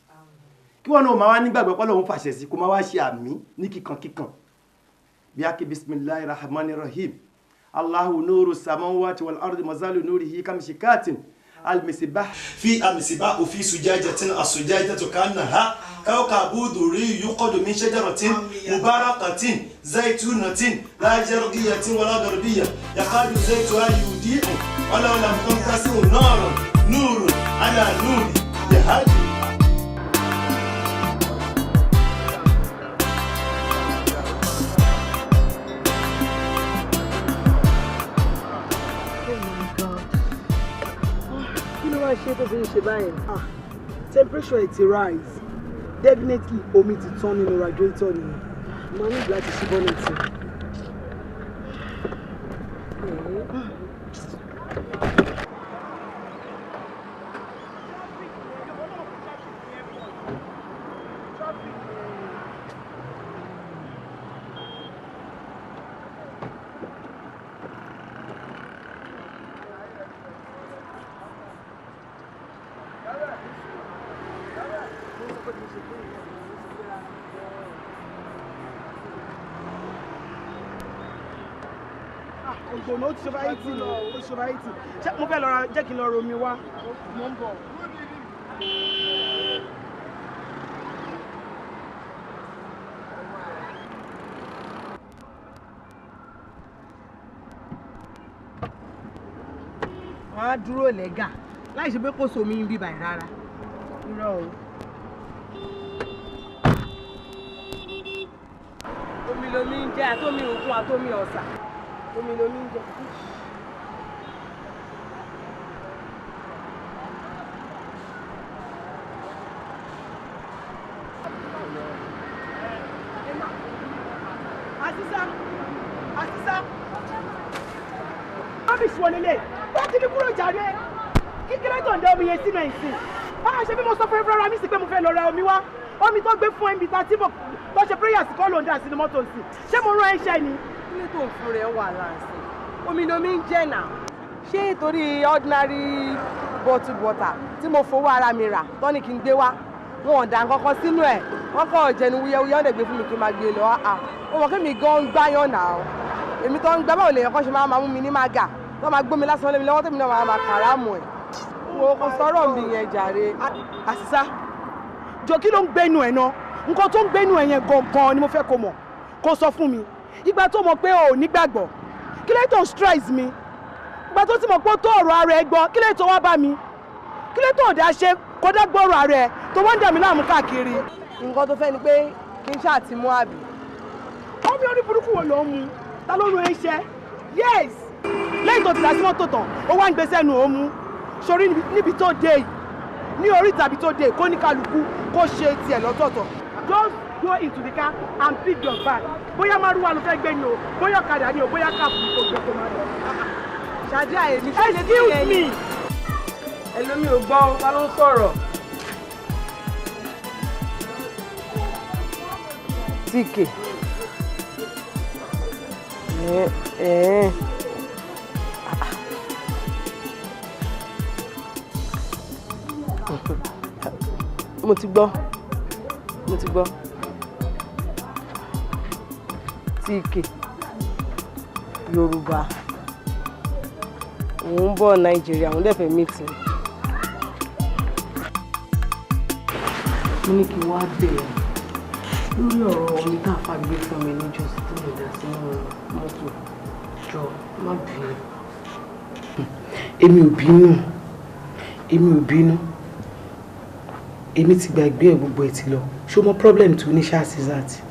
Kí wọ́n náà máa wá nígbàgbọ́ pé Ọlọ́run fàṣẹ sí, kó máa wá ṣe àmì ní kíkan kíkan. Bí a kí bismillahir rahmanir rahim Allahu nuru samawati wal ardi mazalu nurihi kamshikatin almisibah fi almisibah fi sujajatin asujajatu kannaha kawkabu duri yuqadu min shajaratin mubarakatin zaitunatin la jarqiyatin wala garbiyya yakadu zaituha yudi'u wala lam tamtasu narun nurun ala nuri yahdi. Ṣé tó fi ń ṣe báyìí? Temperature ẹ̀ ti rise, definitely omi ti tán nínú radiator nìyẹn. Mo ní láti ṣí bọ́nẹ̀tì. Ògbóná ó ti ṣọba yìí tì lọ, ó ti ṣọba yìí tì. Ṣé mo fẹ́ lọ ra jẹ́ kí n lọ romi wá? Mo ń bọ̀. Wọ́n á dúró lẹ́gà láì ṣe pé kò sómi ń bíbà rárá. Irọ́ o. Omi lomi ń jẹ́ àtómi òkun àtómi ọ̀sà. Omi lomi ń jẹ́. Àṣìṣà Àṣìṣà rubbish wọlé lè wọ́n ti ní kúrò jàre kíkéré tó ń dá omi yẹn sínú ẹ̀ sìn. Báwo ṣe bí mo sọ fún rárá mi sí pé mo fẹ́ lọ ra omi wá, omi tó gbé fún ẹ̀mí ta tí mo tó ṣe prayer sí kọ́ ló ń dà sínú mọ́tò sí. Ṣé mo rán ẹṣẹ́ ni? Kí ló tó ń fún rẹ̀ wà láǹsì? Omi lomi ń jẹ́ nà. Ṣé torí ordinary bottled water tí mo fowó ara mi rà tọ́ ni kí n gbé wá? Wọn ò dà nǹkankan sínú ẹ̀, wọ́n kọ́ jẹnu wúyẹ́wúyẹ́ wọ́n dẹ̀ gbé fún mi kí n máa gbé lọ. Ó mọ̀ kí mi gan ń gbáyàn nà ó. Èmi tó ń gbá báwo lèèyàn kan ṣe máa mú mi ní mága tó máa gbómi lásán lé mi lọ́wọ́ tèmi náà máa kàrámù ẹ̀. Wo kò sọ̀rọ̀ mi yẹn jàre. Àṣìṣà jọ kí ló ń gbénu ẹ̀ náà? Nǹkan tó ń gbénu ẹ̀ yẹn gangan ni mo fẹ́ kó mọ̀, kó sọ fún mi. Ìgbà tó mọ̀ pé o ò nígbàgbọ́, kí ló tó ń stress mi? Ìgbà tó ti mọ̀ pé ó tó ọ̀rọ̀ ara ẹ gbọ́, kí ló tó wá bá mi? Kí ló tó dá ṣe kó dá gbọ́rọ̀ ara ẹ tó wọ́n ń dà mí láàmú káàkiri? Nǹkan tó fẹ́ ni pé kí n ṣáà ti mú àbí. Omi orí burúkú wo ló ń mu? Ta ló rún ẹ iṣẹ́? Yes! Lẹ́yìn tó ti dá sí mọ́tò tán, ó wá ń gbé sẹ́nu ó mú. Sórí níbi tó dé yìí, ní orí tàbí tó dé yìí, kó ní kálukú kó ṣe tiẹ̀ lọ́tọ̀ọ̀tọ̀. Just go into the car and pick your bag. Bóyá márúwá ló fẹ́ gbé ni o, bóyá ọ̀kadà ni o, bóyá káàpù ni kò gbé kó máa lọ. Ṣadé àyèmí ṣe lè tí Excuse me. Ẹlòmí ò gbọ́ ta ló ń sọ̀rọ̀. TK. Mo ti gbọ́. Mo ti gbọ́. TK. Yorùbá. Òun ń bọ̀ Nàìjíríà, òun dẹ̀ fẹ́ meet mi. Mo ní kí n wá bẹ̀rẹ̀ lórí ọ̀rọ̀ omi tá a fà gbé fún mi níjọ́sí tí mo dà sínú mọ́tò. Jọ má bínú. Èmi ò bínú. Èmi ò bínú. Èmi ti gbàgbé ẹ̀ gbogbo ẹ̀ ti lọ. Ṣé o mọ problem tó ní ṣáà Azizat?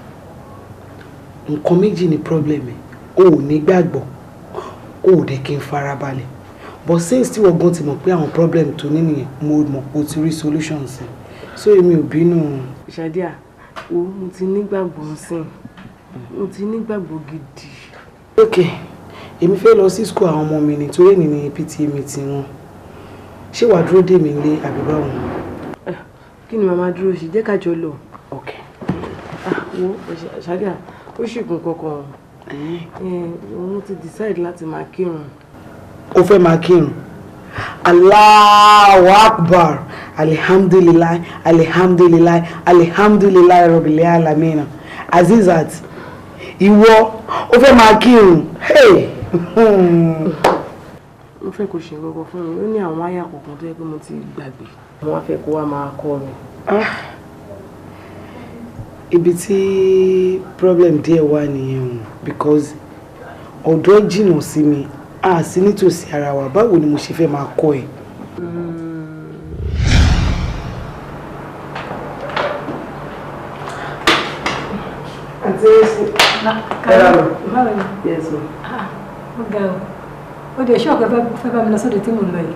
Nǹkan méjì ni problem ẹ̀. O ò ní gbàgbọ́. O ò dẹ̀ kí n farabalẹ̀. But since tí wọ́n gan ti mọ̀ pé àwọn problem tó ní nìyẹn, mo mọ̀ pé o ti rí solution sí. So èmi ò bínú. Ṣadíà, wo mo ti nígbàgbọ́ sí i. Mo ti nígbàgbọ́ gidi. Ok, èmi fẹ́ lọ sí school àwọn ọmọ mi ni torí èní ni PTA meeting wọn. Ṣé wàá dúró dè mí nílé àbí báwo? Kí ni màmá dúró ṣe? Jẹ́ ká jọ lọ. Ok. Wo Ṣadíà, ó ṣì kún kankan. Òun ti decide láti máa kírun. O fẹ́ máa kírun? Allahu Akbar, Alhamdulillah, Alhamdulillah, Alhamdulillah Rabbil Alamin. Azizat, ìwọ, o fẹ́ máa kírun. Hey! Mo fẹ́ kó ṣe nǹkan fún mi. Ó ní àwọn àyà kọ̀ọ̀kan tó yẹ pé mo ti gbàgbé. Mo wá fẹ́ kó wá máa kọ́ mi. Ibi tí problem díẹ̀ wà nìyẹn o, because ọ̀dọ́ jìnnà sí mi, a sì nítòsí ara wa, báwo ni mo ṣe fẹ́ máa kọ́ ẹ? Àǹtí Ẹ́sì. Báwo ni? Yes ma. Ó ga o. Ó dẹ̀ ṣọ́ọ̀kì fẹ́ bá mi lọ sóde tí mò ń lọ yìí.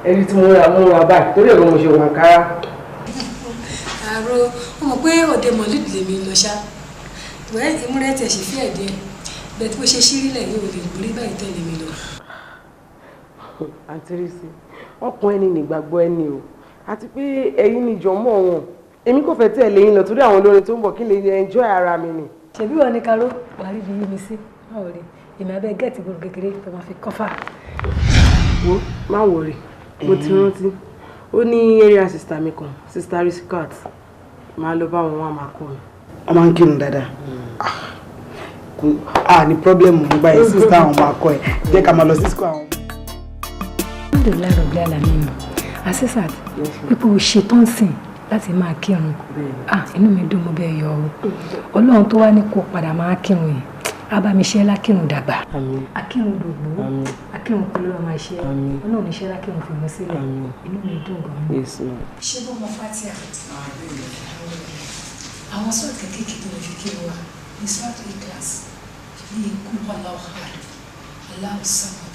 Ẹni tí mo ra mo ra báyìí torí ẹ̀rọ mo ṣe wà kára. Àrò ó mọ̀ pé òde mọ̀lúdì lèmi lọ ṣá. Wẹ́ ìmúra ẹ̀ tẹ̀ ṣe fí ẹ̀ díẹ̀. Bẹ́ẹ̀ tí mo ṣe ṣírí lẹ̀ yóò lè borí báyìí tẹ̀lé mi lọ. Àǹtí Rísí, ọkàn ẹni nígbàgbọ́ ẹni o. Àti pé ẹ̀yin ni jọ̀mọ́ wọn. Èmi kò fẹ́ tẹ̀lé yín lọ torí àwọn olórin tó ń bọ̀ kí n lè enjoy ara mi ni. Ṣèbí wọn ni Karó, wàá rí ibi yí mi sí. Báwo ni? Èmi abẹ́ gẹ́ẹ̀tì gbòòrò kékeré tó máa fi kọ́fà. Wo má wọrí, mo ti rántí. Ó ní area sister mi kan, sister Risikat. Máa lọ bá wọn wá máa kọ́ mi. Wọ́n máa ń kírun dáadáa. A ní problem mo gba ẹ̀ sísá àwọn ọmọ akọ ẹ̀ jẹ́ ká máa lọ sí school àwọn. Alhamdulilayi Rabbil Alamin. Asisat, pípé o ṣetán sìn láti máa kírun. Ah, inú mi dùn, mo bẹ́ẹ̀ yọ o. Ọlọ́run tó wá ní kó padà máa kírun yìí, á bá mi ṣe lákírun dàgbà. Akírun dògbò, akírun kú ló máa ṣe. Ọlọ́run ní ṣe lákírun fi mí sílẹ̀. Inú mi dùn gan-an. Ṣé bó mọ Fatia? Àwọn sọ́ọ̀tì kéékèèké tó lè fi kírun wa ní sọ́ọ̀tì Ikhlas, ní ikú Allahu Ahad, Allahu Samad.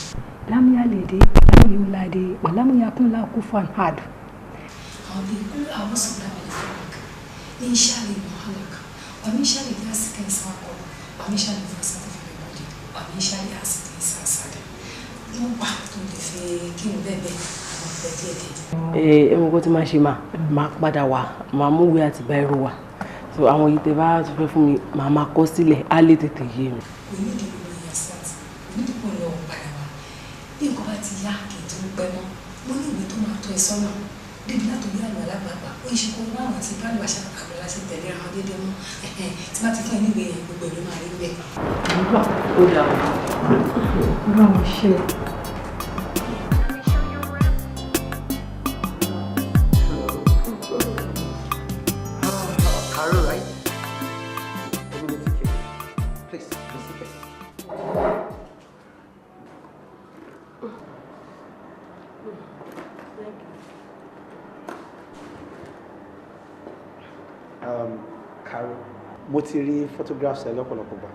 Lam yalid, lam yulad, wa lam yakun lahu kufuwan ahad. Àwọn bíi kúlù a'udhu birabbil falaq, min sharri ma khalaq, wa min sharri ghasiqin idha waqab, wa min sharri naffathati fil 'uqad, wa min sharri hasidin idha hasad. Wọ́n wà tó lè fi kírun bẹ́ẹ̀ bẹ́ẹ̀ àwọn ọ̀pẹ díẹ̀ díẹ̀. Ẹ mọ̀ kó tí máa ṣe máa padà wá, máa mú ìwé àti báírò wá. So àwọn yìí tẹ bá tún fẹ́ fún mi, màá máa kọ sílẹ̀, á lè tètè yé mi. Kò ní ìdí gbogbo ìyẹn sáà, kò ní ìdí kò lọ padà wá. Bí nǹkan bá ti yá kì í tó pẹ́ mọ́, mo ní ìwé tó máa tọ́ ẹ sọ́nà débi látòrí àlọ́ alágbàgbà ó ṣe kó wá àwọn tí bá lè wá ṣàkàbọ̀ láti tẹ̀lé ara wọn déédéé mọ́. Tí bá ti fún ẹ ní ìwé yẹn, gbogbo ẹ̀ ló máa rí bẹ́ẹ̀. Ó dà o. Ọlọ́run ṣe. Caro, right? Let me take you. Please, be seated. Caro, mo ti rí photographs ẹ lọ́pọ̀lọpọ̀ gbà.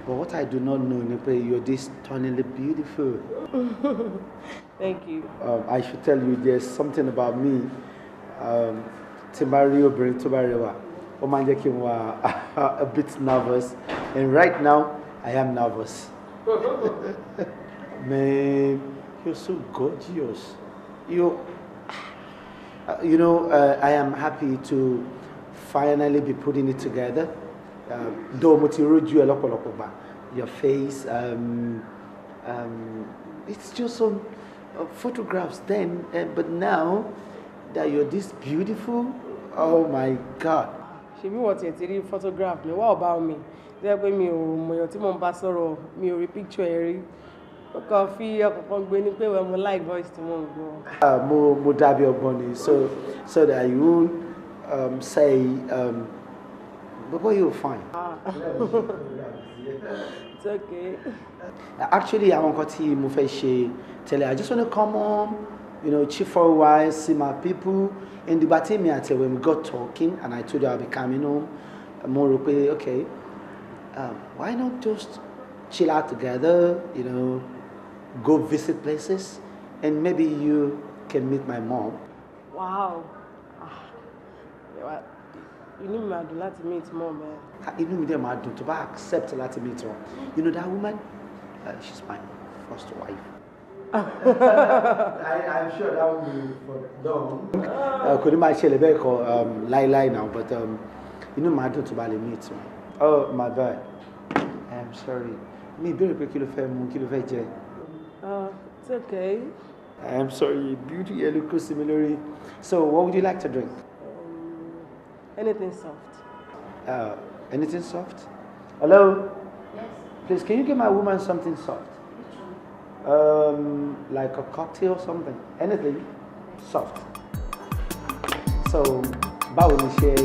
But what I do not know ni pé you're this stunningly beautiful. Thank you. I should tell you there's something about me. Tí n bá rí obìnrin tó bá rẹwà, ó máa ń jẹ́ kí n wà a bit nervous. And right now, I am nervous. Man, you're so gorgeous. You know, I am happy to finally be putting it together. Though mo ti rójú ẹ lọ́pọ̀lọpọ̀ gbà, your face, it's just some photographs then, but now that you're this beautiful, oh my God. Ṣebí wọ́n tiẹ̀ ti rí photograph mi, wá ọ̀bá mi, jẹ́ pé mi ò mọ̀yàn tí mò ń bá sọ̀rọ̀, mi ò rí picture ẹ rí. Ó kàn fi ọkàn kan gbé ní pé wẹ́n mo like voice tí mò ń gbọ́. Mo dàbí ọgbọ́n ni, so that you won't say, but you're fine. It's okay. Actually, àwọn nǹkan tí mo fẹ́ ṣe tẹ́lẹ̀, I just want to come home, you know, chill for a while, see my people. And ìgbà tí èmi àti ẹ̀ when we got talking and I told her I'll be coming home, mo rò pé okay, why not just chill out together, you know, go visit places, and maybe you can meet my mom. Wow. Inú mi máa dùn láti meet mom ẹ. Inú mi dẹ̀ máa dùn tó bá accept láti meet her. You know that woman? She's my first wife. I'm sure that will be for long. Kò ní máa ṣẹlẹ̀ bẹ́ẹ̀ kọ́ láíláí now, but inú mi máa dùn tó bá lè meet her. Oh, my bad. I'm sorry. Mi ìbéèrè pé kí ló fẹ́ mu, kí ló fẹ́ jẹ? It's okay. I'm sorry, beauty yẹn ló kó sí mi lórí. So, what would you like to drink? Anything soft. Anything soft? Hello? Yes. Please, can you give my woman something soft? Like a cocktail or something. Anything soft. So, báwo ni ṣe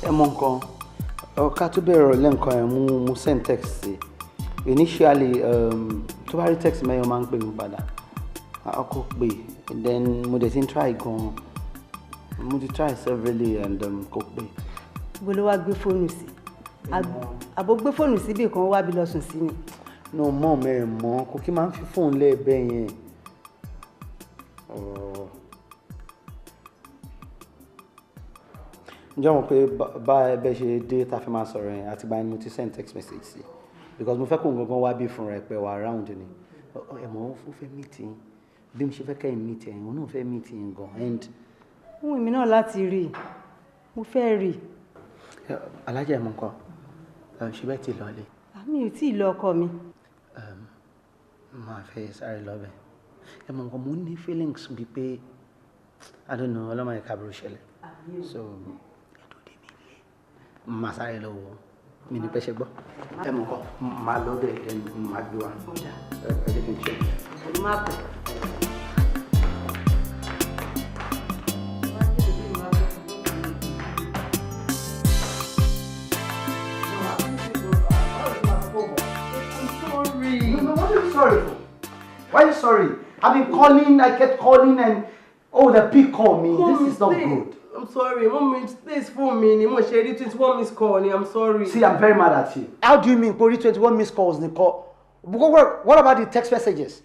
ẹ mọ nǹkan ká tó bẹ̀rẹ̀ lẹ́ǹkan ẹ̀ mú send text sí initially, tó bá rí text mẹ́yàn máa ń pè mí padà, ọkọ̀ pè, then mo dẹ̀ ti ń try gan, mo ti try severally and kò pè. Bó ló wá gbé fóònù sí? Àbó gbé fóònù síbì kan wá bí lọ sùn sí ni. No mọ̀ mẹ́ mọ́ kò kí máa ń fi fóònù lẹ́ẹ̀bẹ̀ yẹn. Ǹjẹ́ mo pé bá ẹbẹ̀ ṣe dé tá a fi máa sọ̀rọ̀ yẹn àtìgbà yẹn mo ti send text message sí because mo fẹ́ kó gangan wá bí fúnra ẹ̀ pé wà round ni ẹ mọ̀ ó fẹ́ meet yín bí mo ṣe fẹ́ kẹ́yìn meet yín òun náà fẹ́ meet yín gan and. Fún èmi náà láti rí i, mo fẹ́ rí i. Alájà ẹ̀ mọ̀ nǹkan, Ṣe bẹ́ẹ̀ ti lọlé? Mi ò tí ì lọ ọkọ mi. Máa fẹ́ sáré lọ bẹ̀. Ẹ mọ̀ nǹkan, mo ní feelings bíi pé I don't know, ọlọ́mọ yẹn kábírù ṣẹlẹ̀. So ẹ tó dé mi lé. Máa sáré lọ wò ó. Mi ní pẹ́ ṣe gbọ́. Ẹ mọ̀ nǹkan, máa lọ bẹ̀ ẹ máa gbé wa. Ẹ jẹ́ kí n ṣe. Má pẹ́. Sorry for? Why are you sorry? I've been calling, I kept calling, and oh, the pick call me. Mommy, this is not please. Good. I'm sorry, Mommy, this phone me ni mo ṣe rí 21 missed call ni, I'm sorry. See, I'm very mad at you. How do you mean, Pori 21 missed calls, Nicole? What about the text messages?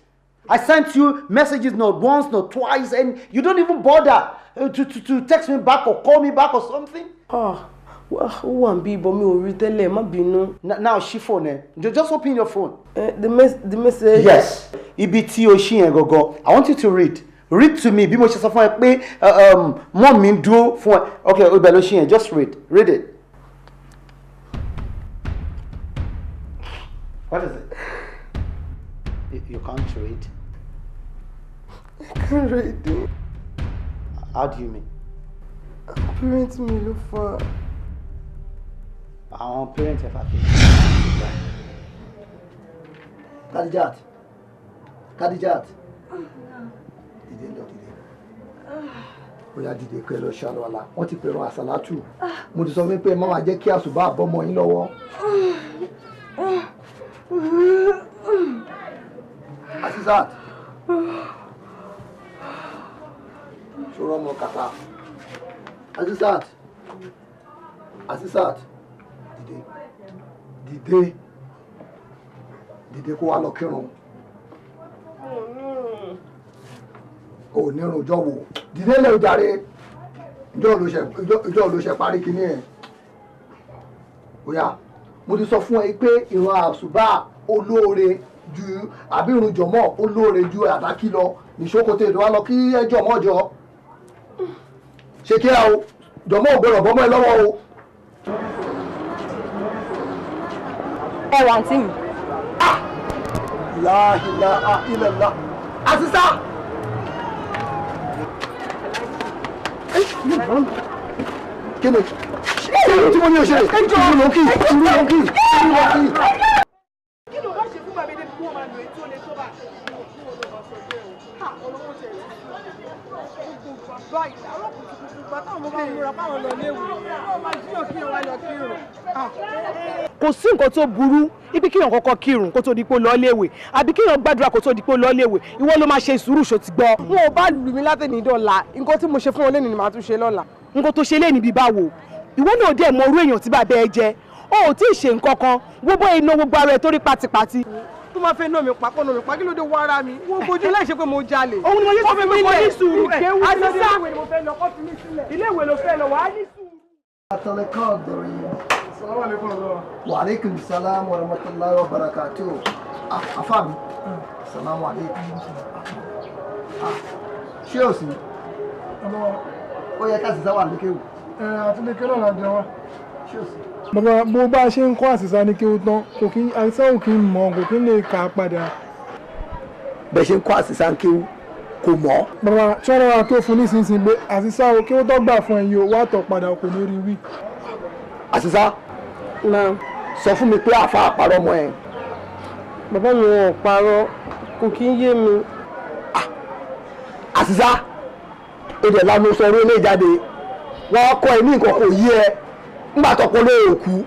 I sent you messages not once, not twice, and you don't even bother to text me back or call me back or something. Ah, ó wà níbí, but mi ò rí tẹ́lẹ̀, má bínú. Now, ṣí phone ẹ. Just open your phone. The message. Yes. Ibi tí o ṣí yẹn gangan, I want you to read. Read to me. Bí mo ṣe sọ fún ẹ pé mom mi ń dúró fún ẹ. Okay, ibẹ̀ ló ṣí yẹn. Just read. Read it. What is it? You can't read. I can't read it. How do you mean? Parents mi ló fà. Àwọn parents ẹ fà kí. Kadijat, Kadijat, dìde lọ, dìde. Ó yá, dìde pé lọ ṣàlùwàlá. Wọ́n ti pèrò àsàlátù. Mo ti sọ fún yín pé má máa jẹ́ kí àsùbá bọ́mọ yín lọ́wọ́. Asisat, ṣòro ọmọ kàtà. Asisat, Asisat, dìde, dìde, dìde kó wá lọ kírun. Ò nírun ọjọ́ wo? Dìde lẹ́ o jàre. Ìjọ ló ṣe parí kíní ẹ̀. Ó yá, mo ti sọ fún ẹ pé ìran àsùbá olóore ju àbí ìrun jọmọ́ olóore ju àdákí lọ. Nìṣókòtò èdè wa lọ kí ẹ jọmọ́ jọ. Ṣe kí ẹ o, jọmọ́ ò gbọdọ̀ bọ́mọ́ ẹ lọ́wọ́ o. Ẹ wà àǹtí mi. La ilaha illallah. Asisa! Kí ni? Kí ni tí mo ní o ṣe? Kí ló kí? Kí ló kí? Kí ló kí? Kí ló bá ṣe fún bàbá ilé kí wọ́n máa lò ètò olè tó bá? Kò sí nǹkan tó burú ibi kíyàn kọ́kọ́ kírun kó tó di pé ó lọ léèwé, àbí kíyàn gbàdúrà kó tó di pé ó lọ léèwé. Ìwọ ló máa ṣe sùúrù, ṣó ti gbọ́. Wọn ò bá lù mí látẹ̀ní dọ̀la, nǹkan tí mo ṣe fún wọn lẹ́nu ni màá tún ṣe lọ́la. Nǹkan tó ṣe léèní bíi báwo? Ìwọ náà dẹ̀ mọ orú èèyàn tí bàbá ẹ jẹ́. O ò tí ì ṣe nǹkan kan, gbogbo iná gbogbo ara ẹ tó rí pátipáti. Tó máa fẹ́ nà mí pa, kọ́ nà mí pa, kí ló dé wọ ara mi? Wọ́n fojú láì ṣe pé mo jalè. Òun ni mo yẹ sọ fún mi kò ní sùúrù. Àṣìṣà ilé ìwé ló fẹ́ lọ, wàá ní sùúrù. Assalamu alaikum. Wa alaikum salam wa rahmatullahi wa barakatuh. Afa mi. Assalamu alaikum. Ṣé o sì? Ó yẹ ká Àṣìṣà wà lókè wò. Àti lékè náà la jẹ wá. Ṣé o sì? Bàbá, bó bá ṣe ń kọ́ Àṣìṣà ní kéwú tán, kò kí Àṣìṣà ò kí ń mọ̀, kò kí ń lè kà á padà. Bẹ́ẹ̀ ṣe ń kọ́ Àṣìṣà ń kéwú kò mọ̀. Bàbá, tí wọ́n rọra kí ó fún nísinsìnyí pé Àṣìṣà ò kéwú tó gbà fún ẹ̀yin o, wá tọ̀ padà kò ní rí wí. Àṣìṣà, sọ fún mi pé àfa àparọ́ mọ́ ẹ. Bàbá mi ò parọ́, kò kí ń yé mi. Àṣìṣà, ó dẹ̀ lánàá sọ orí ilé ìjáde, wọ́n kọ́ ẹ ní nǹkan kò yé ẹ. Ńgbà tọpọ ló òkú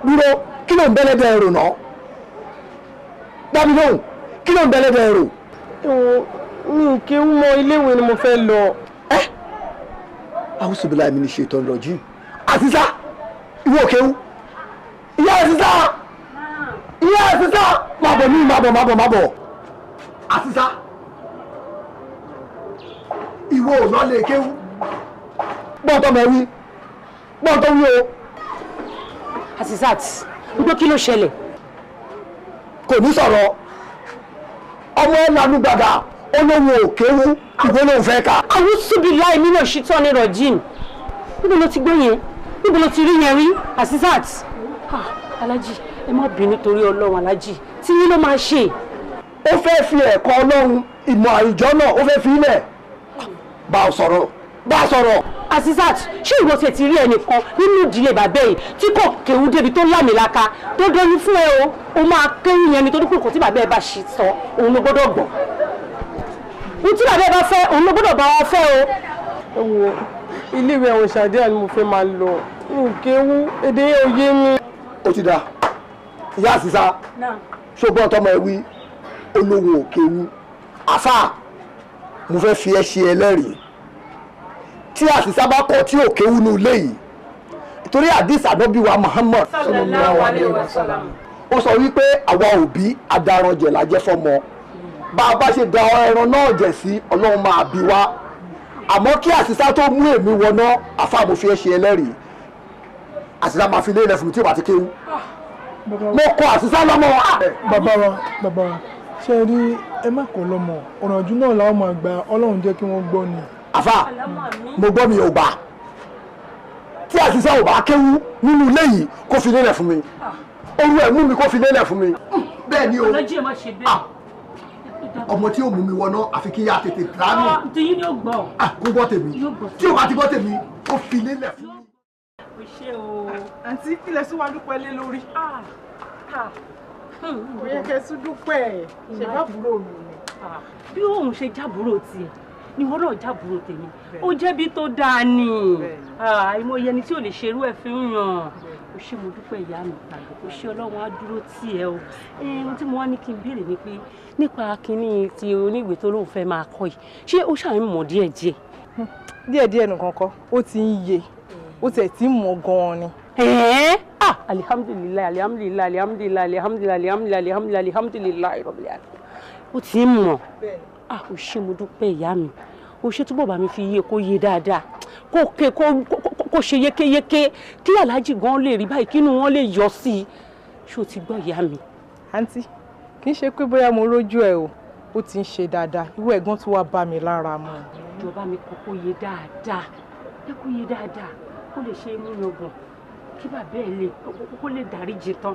dúró, kí ló ń bẹ́lẹ́dẹ̀ ẹ̀rò náà? Dábì lóhùn, kí ló ń bẹ́lẹ́dẹ̀ ẹ̀rò? Mi ò kéwú mọ́, iléèwé ni mo fẹ́ lọ. Ẹ́, àwùsùbíláì mi ní ṣètò ọ̀rọ̀ jù. Àṣìṣà, ìwọ kéwú. Ìyá Àṣìṣà, ìyá Àṣìṣà, má bọ̀ mí, má bọ̀, má bọ̀, má bọ̀. Àṣìṣà, ìwọ ò lọ lè kéwú. Gbọ́n tọ́ mọ wí, gbọ́n tó wí o. Asisat, gbogbo kí ló ṣẹlẹ̀? Kò ní sọ̀rọ̀. Ọmọ ẹ̀ lanu gbàgà, ó lóun ò kéwú, ìwé lòun fẹ́ kà. Àwùsùbíláì nínú ṣítọ́ ní rọ̀jìn. Níbo ló ti gbọ́ yẹn? Níbo ló ti rí yẹn rí? Asisat. Alájì, ẹ má bínú torí Ọlọ́run. Alájì, tí yín ló máa ṣe. Ó fẹ́ fi ẹ̀kọ́ Ọlọ́run, ìmọ̀ àìjọ náà, ó fẹ́ fi ilẹ̀. Bá a sọ̀rọ̀, bá a sọ̀rọ̀. Azizat, ṣé ìwọ tiẹ̀ ti rí ẹnìkan nínú ìdílé bàbá yìí tí kò kéwú débi tó lámìlaka? Dandan ni fún ẹ o, ó máa kéwú yẹn nítorí pé nǹkan tí bàbá ẹ bá ṣe sọ òun ló gbọ́dọ̀ gbọ́. Ohun tí bàbá ẹ bá fẹ́ òun ló gbọ́dọ̀ bá wọn fẹ́ o. Ẹ wo, iléèwé àwọn Ṣàdíà ni mo fẹ́ máa lọ. Mi ò kéwú, èdè yẹn ò yé mi. Ó ti dáa, ìyá àṣìṣà, ṣùgbọ́n tọmọ ẹ wí olówó òkèwú. Àfà, mo fẹ́ fi ẹ́ ṣe ẹlẹ́rìí tí àṣìṣà bá kọ̀ tí òkèwú ní ilé yìí, torí àdìs ànábì wa Muhammad sallallahu alayhi wa sallam, ó sọ wípé àwa òbí adaranjẹ̀ la jẹ́ fọ́mọ. Bá a bá ṣe da ẹran náà jẹ̀ sí, Ọlọ́run máa bí wa. Àmọ́ kí àṣìṣà tó mú èmi wọná, àfà, mo fi ẹ́ ṣe ẹlẹ́rìí, àṣìṣà máa fi lé ilẹ̀ fún mi tí ò bá ti kéwú. Mo kọ àṣìṣà lọ́mọ. Bàbá wa, bàbá wa, ṣe rí, ẹ má kọ́ lọ́mọ. Ọ̀rànjú náà làwọn máa gba. Ọlọ́run jẹ́ kí wọ́n gbọ́ ni. Àfà, mo gbọ́, mi ò gbà. Tí àṣìṣà ò bá kéwú nínú ilé yìí, kó fi lélẹ̀ fún mi. Orú ẹ̀ mú mi, kó fi lélẹ̀ fún mi. Bẹ́ẹ̀ ni o. Alájì, ẹ má ṣe bẹ́ẹ̀. Ọmọ tí yóò mú mi wọná, àfi kí yá tètè dánù. Tí yín ni ó gbọ́. Kó gbọ́ tèmi. Tí ò bá ti gbọ́ tèmi, kó fi lélẹ̀ fún mi. O ṣé o. Àǹtí, kílẹ̀ sún wa dúpẹ́ lé lórí. Kò yẹ kẹ́ tún dúpẹ́, ṣe bá búrò mi ni. Bí òun ṣe jábúrò tiẹ̀ ni wọn náà jábúrò tèmi, ó jẹ́bi tó dáa ni. Àìmọye ẹni tí ò lè ṣerú ẹ̀ fi ń yàn. O ṣé, mo dúpẹ́, ìyá mi. O ṣé, Ọlọ́run á dúró tì ẹ́ o. Ohun tí mo wá ní kí n béèrè ni pé nípa kínní ti oníwèé tó lóun fẹ́ máa kọ́ yìí, ṣé ó ṣàmì mọ̀ díẹ̀díẹ̀? Díẹ̀díẹ̀ nìkan kọ́, ó ti ń yé, ó tiẹ̀ ti ń mọ̀ gan-an ni. Ah, alihamdulilayi, alihamdulilayi, alihamdulilayi, alihamdulilayi, alihamdulilayi, alihamdulilayi, alihamdulilayi rabbil alamin. Ó ti ń mọ̀. Ah, o ṣé, mo dúpẹ́, ìyá mi. O ṣé, túbọ̀ bá mi fi yé, kó yé dáadáa, kó ké, kó ṣe yékéyéké, kí aláàjì gan lè rí báyìí, kínú wọn lè yọ sí i. Ṣé o ti gbọ́, ìyá mi? Àǹtí, kì í ṣe pé bóyá mo rójú ẹ o, ó ti ń ṣe dáadáa. Irú ẹ̀gbọ́n tó wá bá mi lára mu. Ìjọba mi kọ́ kó yé dáadáa, jẹ́ kó yé dáadáa, kó lè ṣe é mú yangàn, kí bàbá ẹ̀ lè kó lè dáríjì tán.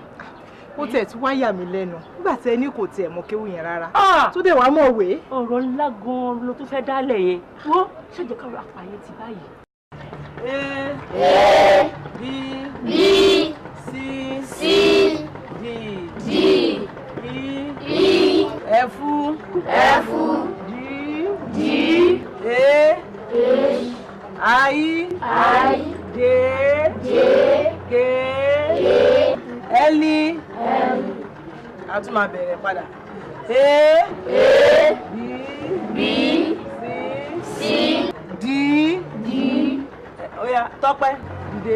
Ó tiẹ̀ tún wá yà mí lẹ́nu nígbà tí ẹni kò tiẹ̀ mọ kéwù yẹn rárá tó dẹ̀ wá mọ̀ wé. Ọ̀rọ̀ ńlá gan-an ló tún fẹ́ dálẹ̀ yẹn. Wọ́n ṣèjẹ́ káwọn àpàyẹ ti báyìí. A B B C C D D E E F F G G A A I I J J K K L. L. A tún máa bẹ̀rẹ̀ padà. A A B B C C D D. Ó yá, Tọ́pẹ́, dìde.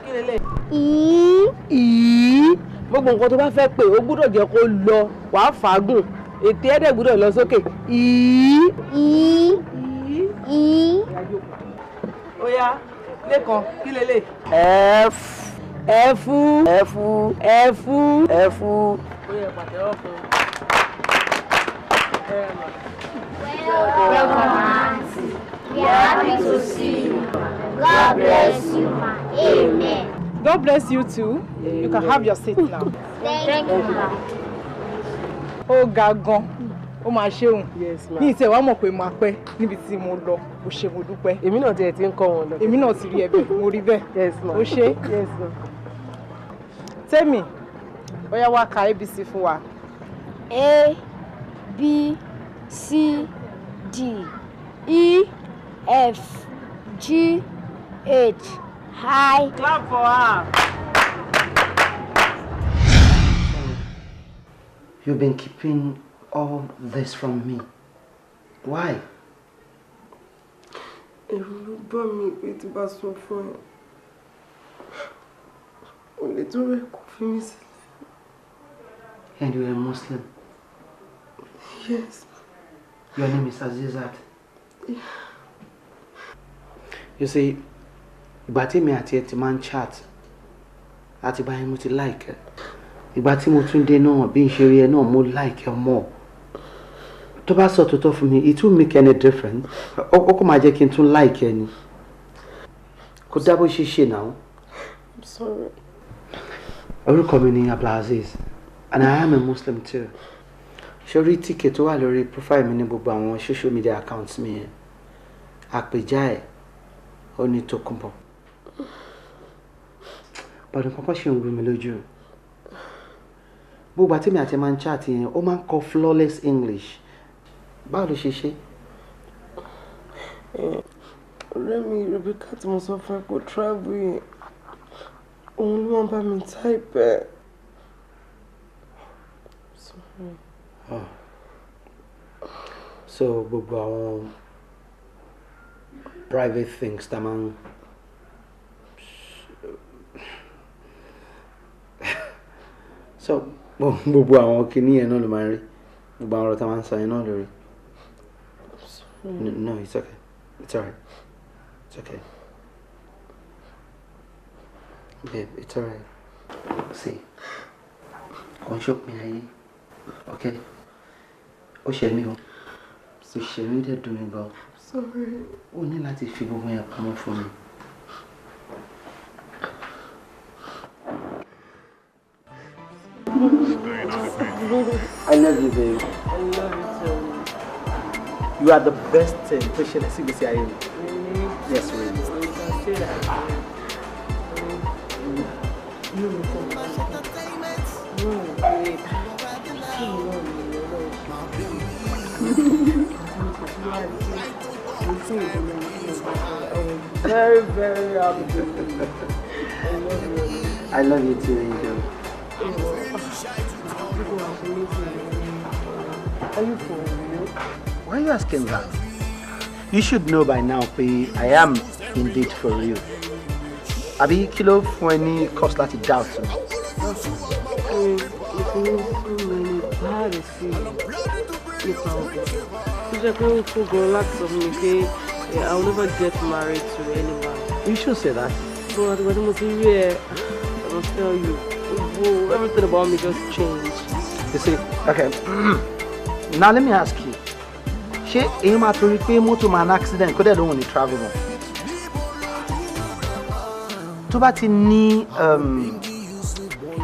Kí lélẹ̀? E Ìí, gbogbo nǹkan tó bá fẹ́ pè, ó gbúdọ̀ jẹ́ kó lọ, wàá fàágùn, ètè ẹ̀dẹ̀ gbúdọ̀ lọ sókè. Ìí. E E. Ó yá, Lékan, kí lélẹ̀? F F F F F. Ó yẹ pàtẹ́wọ́ fún un. Welcome, Auntie. We are happy to see you. God bless you, ma. Amen. God bless you too. You can have your seat now. Thank you, ma. Ó ga gan, ó máa ṣeun. Yes, ma. Ní ìtẹ̀ wá mọ̀ pé máa pẹ́ níbi tí mo lọ, ó ṣe, mo dúpẹ́. Èmi náà tiẹ̀ ti ń kọ́ wọn lọ. Èmi náà ti rí ẹ bẹ́ẹ̀, mo rí bẹ́ẹ̀. Yes, ma. Ó ṣe. Yes, ma. Tẹ́mi, ó yá, wá ka ABC fún wa. A B C D E F G H I. Clap for her. You've been keeping all this from me. Why? Ẹ̀rù ló bá mi pé tí bá sọ fún ẹ, ò lè tó rẹ̀ kó fi mí sílẹ̀. And you're a Muslim. Yes. Your name is Azizat. Yeah. You see, ìgbà tí èmi àti ẹ ti máa ń chat, àti ìgbà yẹn mo ti like ẹ. Ìgbà tí mo tún dé náà, bí n ṣe rí ẹ náà, mo like ẹ more. Tó bá sọ tòótọ́ fún mi, it won't make any difference. Ó kò máa jẹ́ kí n tún like ẹ ni. Kò dá bó ṣe ṣe náà. I'm Sorry. Orúkọ mi ni Abdulaziz and I am a Muslim too. Ṣorí tíkẹ̀ tó wà lórí profile mi ní gbogbo àwọn social media accounts mi yẹn. Àpèjá ẹ̀ ó ní Tòkunbọ̀. Bọ̀dùn kankan ṣe ń rú mi lójú. Gbogbo àti mi àti máa ń chat yẹn, ó máa ń kọ flawless English. Báwo ló ṣe ṣe? Ọ̀rẹ́ mi Rebecca tí mo sọ fún ẹ kó travel yẹn, òun ló máa bá mi type ẹ̀. Sorry. Oh. So gbogbo àwọn private things tá máa ń, so gbogbo àwọn kinní yẹn náà ló máa ń rí, gbogbo àwọn ọ̀rọ̀ tá máa ń sọ yẹn náà lórí. No, no, it's okay. It's alright. It's okay. Babe, it's alright. See, kò ń ṣòpin ayé, okay? Ó ṣe mí o. Ó ṣe mí, dẹ̀ dùn mí gan. Sorry. Ó ní láti fi gbogbo yẹn pamọ́ fún mi. I love you, babe. I love you too. You are the best thing tó ṣẹlẹ̀ sí ìgbésí ayé mi. Really? Yes, really. You can say that. Inú mi kò mọ̀. Inú mi pé kí ni náà mi ní Ọlọ́run ṣe. Very, very happy. I love you. I love you too, Angel. Are you for real? Why are you asking that? You should know by now pé I am indeed for real. Àbí kí ló fún ẹ ní cause láti doubt me? Mo ti ní so many bad experience nípa obìnrin. Tó jẹ́ pé ó tó gan láti sọ fún mi pé I will never get married to any man. You should say that. But àtìgbà tí mo ti rí ẹ, I must tell you, gbogbo everything about me just changed. You see, okay. Now let me ask you. Ṣé èyí máa torí pé mọ́tò máa ní accident kó dẹ̀ lóhùn ní travel mọ́? Tó bá ti ní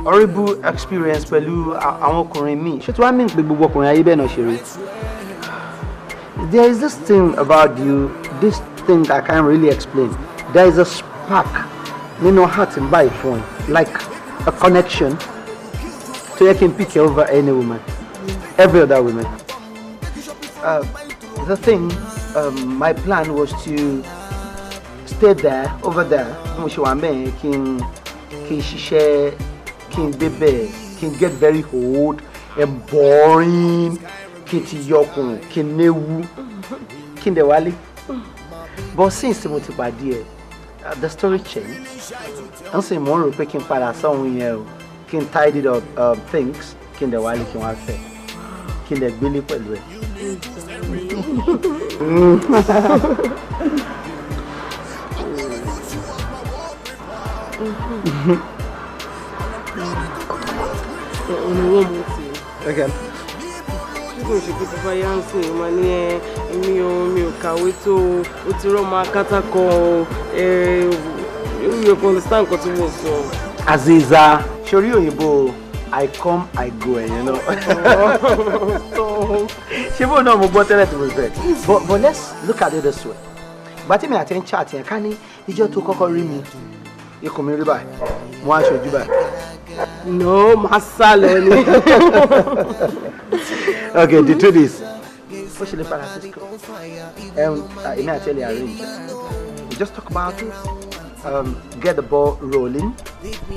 horrible experience pẹ̀lú àwọn ọkùnrin míì, ṣé tí wàá mí pé gbogbo ọkùnrin ayé bẹ́ẹ̀ náà ṣe rí? There is this thing about you, this thing I can't really explain. There is a spark nínú heart ń báyìí fún ẹ, like a connection tó yẹ kí n pick over any woman, every other woman. The thing, my plan was to stay there, over there, bí mo ṣe wà mẹ́rin, kí n ṣiṣẹ́, kí n débẹ̀, kí n get very old and boring, kí n ti yọkùn, kí n léwu, kí n dẹ̀ wálé. But since mo ti pàdé ẹ, the story changed. N sì mò ń rò pé kí n padà sọ́hun yẹn o, kí n tidy up things, kí n dẹ̀ wálé kí n wá fẹ́, kí n dẹ̀ gbélé pẹ̀lú ẹ. Only one more thing. Okay. Ṣé kò ṣe pé bàbá yá ń sìn máa ní ẹ mi ò kàwé tó o ti rọ́ máa kátàkọ ẹ you understand nǹkan tí mo sọ. Aziza, sori òyìnbó I come I go ẹ̀yẹn náà. Ṣé bóun náà mo gbọ́ tẹ́lẹ̀ tí mo fẹ́? But let's look at it this way. Ìgbà tí mi àti ń chat yẹn ká ní ìjọ tó kọ́kọ́ rí mi, ikùn mi rí báyìí, mo á ṣojú báyìí. No, màá sá lọ ni. Okay, the truth is, ó ṣe lè padà sí school. Èmi àti ẹ̀ lè arrange. We just talk about it, get the ball rolling,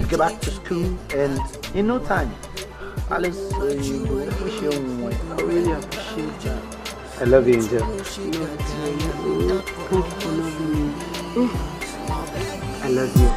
get back to school, and in no time, Alice, I really appreciate that. I love you, Angel. Love you too. Thank you for loving me. I love you.